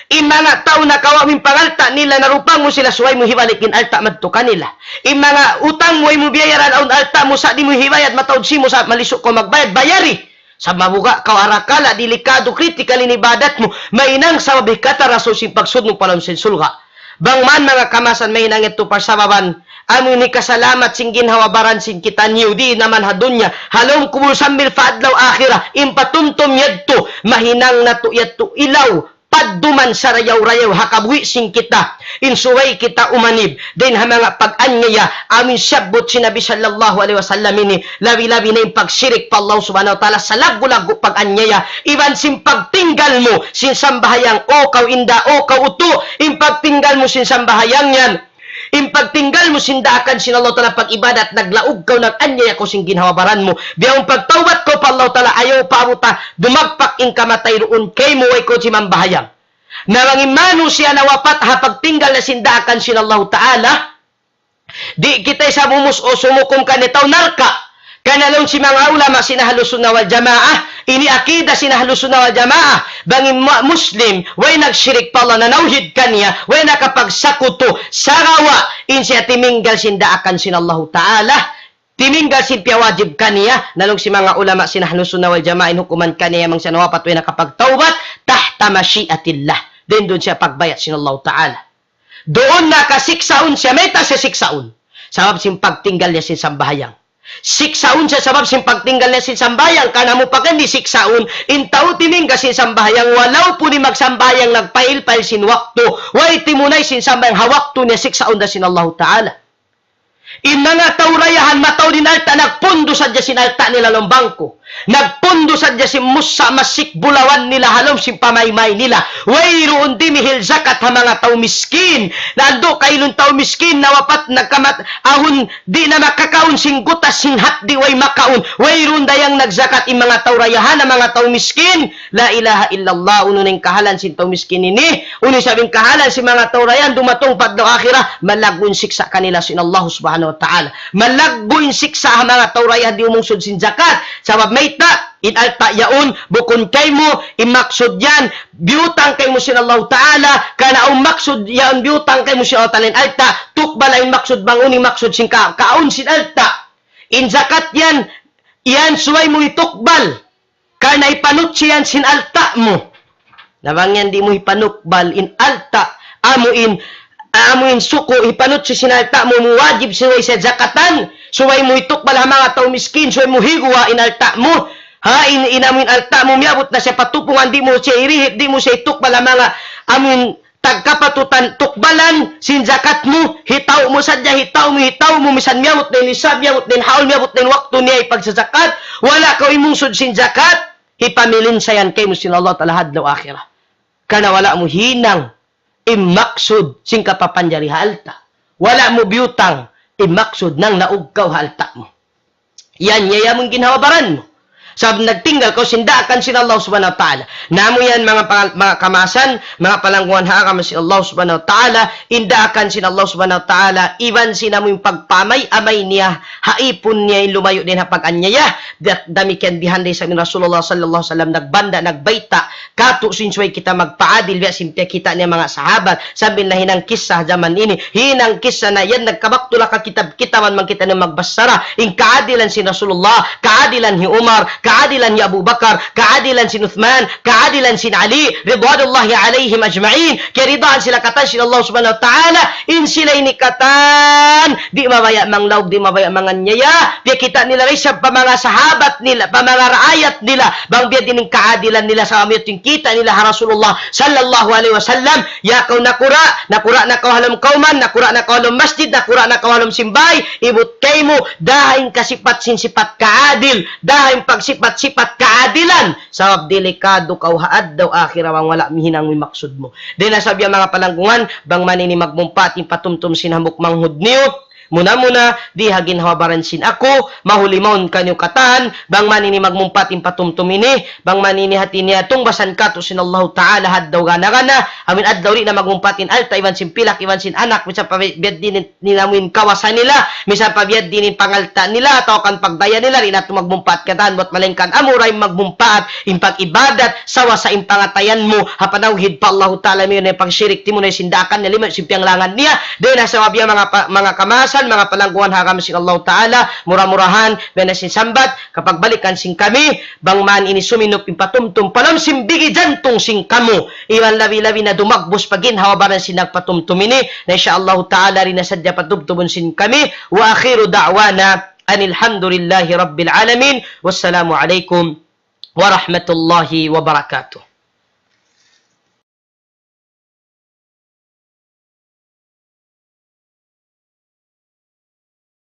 In manga tau nakawa' mu in pangalta' nila, narupang mu sila, subay mu hibalik in alta' madtu kanila. In manga utang mu, way mu biyayaran awn alta' mu, sa' di' mu hibayad, mataud simu, sa' malisu' kaw magbayad, bayari. Sa' mabuga' kaw arakala', delikado, critical in ibadat mu, mahinang sabab hikatarasaw sin pagsud mu pa lawm sin surga'. Bang man manga kamaasan mahinang yadtu parsababan, amu in hikasalamat sin ginhawa-baran sin kitaniyu, di' na man ha dunya, ha lawm kubul sambil pa adlaw akhirat, in patumtum yadtu, mahinang natu' yadtu ilaw, padduman sarayaw-rayaw ha kabuhi' sin kita, in subay kita umanib dayn ha manga pag-anyaya, amu in siyabbut sin Nabi sallallahu alayhi wasallam ini, labi-labi na in pagshirik pa Allah subhanahu wa ta'ala, salaggu'-laggu' pag-anyaya, iban sin pagtinggal mu sin sambahayang, o kaw inda', o kaw utu', in pagtinggal mu sin sambahayang yan, in pagtinggal mu sin daakan sin Allah Ta'ala pag-ibadat, naglaug kaw, nag-anyaya kaw sin ginhawa-baran mu. Bihaun pagtawbat kaw pa Allah Ta'ala, ayaw paabuta, dumagpak in kamatay duun kaymu, way kaw simambahayang. Na bang in manusiya' nawapat ha pagtinggal niya sin daakan sin Allah Ta'ala, di' kita isab umus-us humukum kaniya tau narka'. Karna' laung sin manga ulama sin Ahlus Sunnah wal Jamaah, ini akida sin Ahlus Sunnah wal Jamaah, bang in ma-, Muslim, way nagshirik pa Allah, nanawhid kaniya, way nakapagsakutu, sagawa', in siya timinggal sin daakan sin Allahu Ta'ala, timinggal sin piyawajib kaniya, na laung sin manga ulama sin Ahlus Sunnah wal Jamaah, in hukuman kaniya, bang siya nawapat, way nakapagtawbat, tahta mashiatillah. Dayn duun siya pagbayad sin Allahu Ta'ala. Duun na kasiksaun siya, mayta' siya siksaun? Sabab sin pagtinggal niya sin sambahayang. Siksaun siya sabab sin pagtinggal niya sin sambahayang, karna' amu pa kan di' siksaun in tau timinggal sin sambahayang, walaupun in magsambahayang nagpail-pail sin waktu, way timunay sin sambahayang ha waktu niya, siksaun da sin Allahu Ta'ala. In manga tau dayahan mataud in alta', nagpundu sadja sin alta' nila lawm bangku. Nagpundu sadja sin mussa' masik bulawan nila ha lawm sin pamaymay nila. Wayruun dimihil zakat ha manga tau miskin. Nandu' kailun tau miskin, nawapat, nagkamat, ahun, di' na makakaun sin gutas sin hapdi', way makaun. Wayruun dayang nagzakat in manga tau dayahan, ha manga tau miskin. La ilaha illallah, unu na in kahalan sin tau miskin ini? Unu isab in kahalan sin manga tau dayahan dumatung pa adlaw akhirat? Malaggu' in siksa' kanila sin Allah Subhanahu wa Ta'ala. Malaggu' in siksa' ha manga tau dayahan di' umungsud sin zakat. Sabab mayta', in alta' yaun, bukun kaymu, in maksud yan, biyutang kaymu sin Allahu Ta'ala, karna' awn maksud yaun biyutang kaymu sin Allahu Ta'ala in alta', tukbal in maksud bang unu in maksud sin ka-, kaun sin alta'. In zakat yan, yan subay mu hitukbal. Karna' hipanutsi yan sin alta' mu. Na bang yan di' mu hipanukbal in alta', amu in, amu in suku', hipanutsi sin alta' mu, mu wajib subay siya zakatan, subay mu hitukbal ha manga tau miskin, subay mu higuwa' in alta' mu. Ha, in, in amu in alta' mu, miyabut na siya pa tupungan, di' mu siya hirihip, di' mu siya hitukbal ha manga, amu in tagkapatutan tukbalan sin zakat mu, hitaw mu sadja, hitaw mu, hitaw mu, misan miyabut na in nisab, miyabut na in haul, miyabut na in waktu niya hipagsazakat, wala' kaw imungsud sin zakat, hipamilinsayan kaymu sin Allah Ta'ala ha adlaw akhirat. Karna' wala' mu hinang in maksud sin kapapanjari ha alta'. Wala' mu biyutang in maksud nanglaug kaw ha alta' mu. Yan, yan, yan in ginhawa-baran mu. Sabab nagtinggal kaw sin daakan sin Allah Subhanahu wa Ta'ala. Na amu yan manga, pang- manga kamaasan, manga palanggungan ha agama sin Allah Subhanahu wa Ta'ala, in daakan sin Allah Subhanahu wa Ta'ala, iban sin amu in pagpamay-amay niya, ha ipun niya in lumayu' dayn ha pag-anyaya. Da- damikkiyan bihan da isab in Rasulullah sallallahu alayhi wasallam nagbanda', nagbayta', katu' sin subay kita magpaadil, biya' sin piyakita' niya manga sahabat, sambil na hinang kissa jaman ini, hinang kissa na yan, nagkabaktu la ka kitab-kitaban man kita na magbasara, in kaadilan sin Rasulullah, kaadilan hi Umar, kaadilan hi Abu Bakar, kaadilan sin Uthman, kaadilan sin Ali, ridwanullahi alayhim ajma'in, kiyaridaan sila katan sin Allah Subhanahu wa Ta'ala, in sila ini katan, di' mabaya' manglaug, di' mabaya' manganyaya, piyakita' nila isab pa manga sahabat nila, pa manga raayat nila, bang biya' diin in kaadilan nila, sa amu yadtu in kita' nila ha Rasulullah sallallahu alayhi wasallam, ya kaw nakura', nakura' na kaw ha lawm kawman, nakura' na kaw ha lawm masjid, nakura' na kaw ha lawm simbahay, ibut kaymu, daha in kasipat sin sipat kaadil, daha in pagsipat-sipat kaadilan, sabab delikadu kaw ha adlaw akhirat bang wala' mihinang in maksud mu. Dayn ha sabab yan manga palanggungan, bang man ini magmumpaat in patumtum sin hambuuk manghud niyu, muna-muna, di ha ginhawa-baran sin aku, mahuli mawn kaniyu katan, bang man ini magmumpaat in patumtum ini, bang man ini hati niya tungbasan katu' sin Allahu Ta'ala ha adlaw gana-gana, amu in adlaw di' na magmumpaat in alta' iban sin pilak iban sin anak, misan pa biya' diin in amu in kawasa nila, misan pa biya' diin in pangalta' nila, atawa kan pagdaya nila, di' na tuud magmumpaat katan, buat malaingkan amu ra in magmumpaat, in pag-ibadat, sawasa in pangatayan mu, ha panawhid pa Allahu Ta'ala, amu in pagshirik, timuna sin daakan niya, limayu' sin piyanglangan niya, dayn ha sabab yan manga pa-, manga kamaasan, manga palanggungan ha agama sin Allahu Ta'ala, mura-murahan, biya' na sin sambat, kapagbalikan sin kami, bang man ini suminup in patumtum, pa lawm sin bigi jantung sin kamu, iban labi-labi na dumagbus pa ginhawa-baran sin nagpatumtum ini, na insya Allahu Ta'ala di' na sadja patubtubun sin kami, wa akhiru da'wana, anil hamdulillahi rabbil alamin, wassalamu alaykum warahmatullahi wabarakatuh.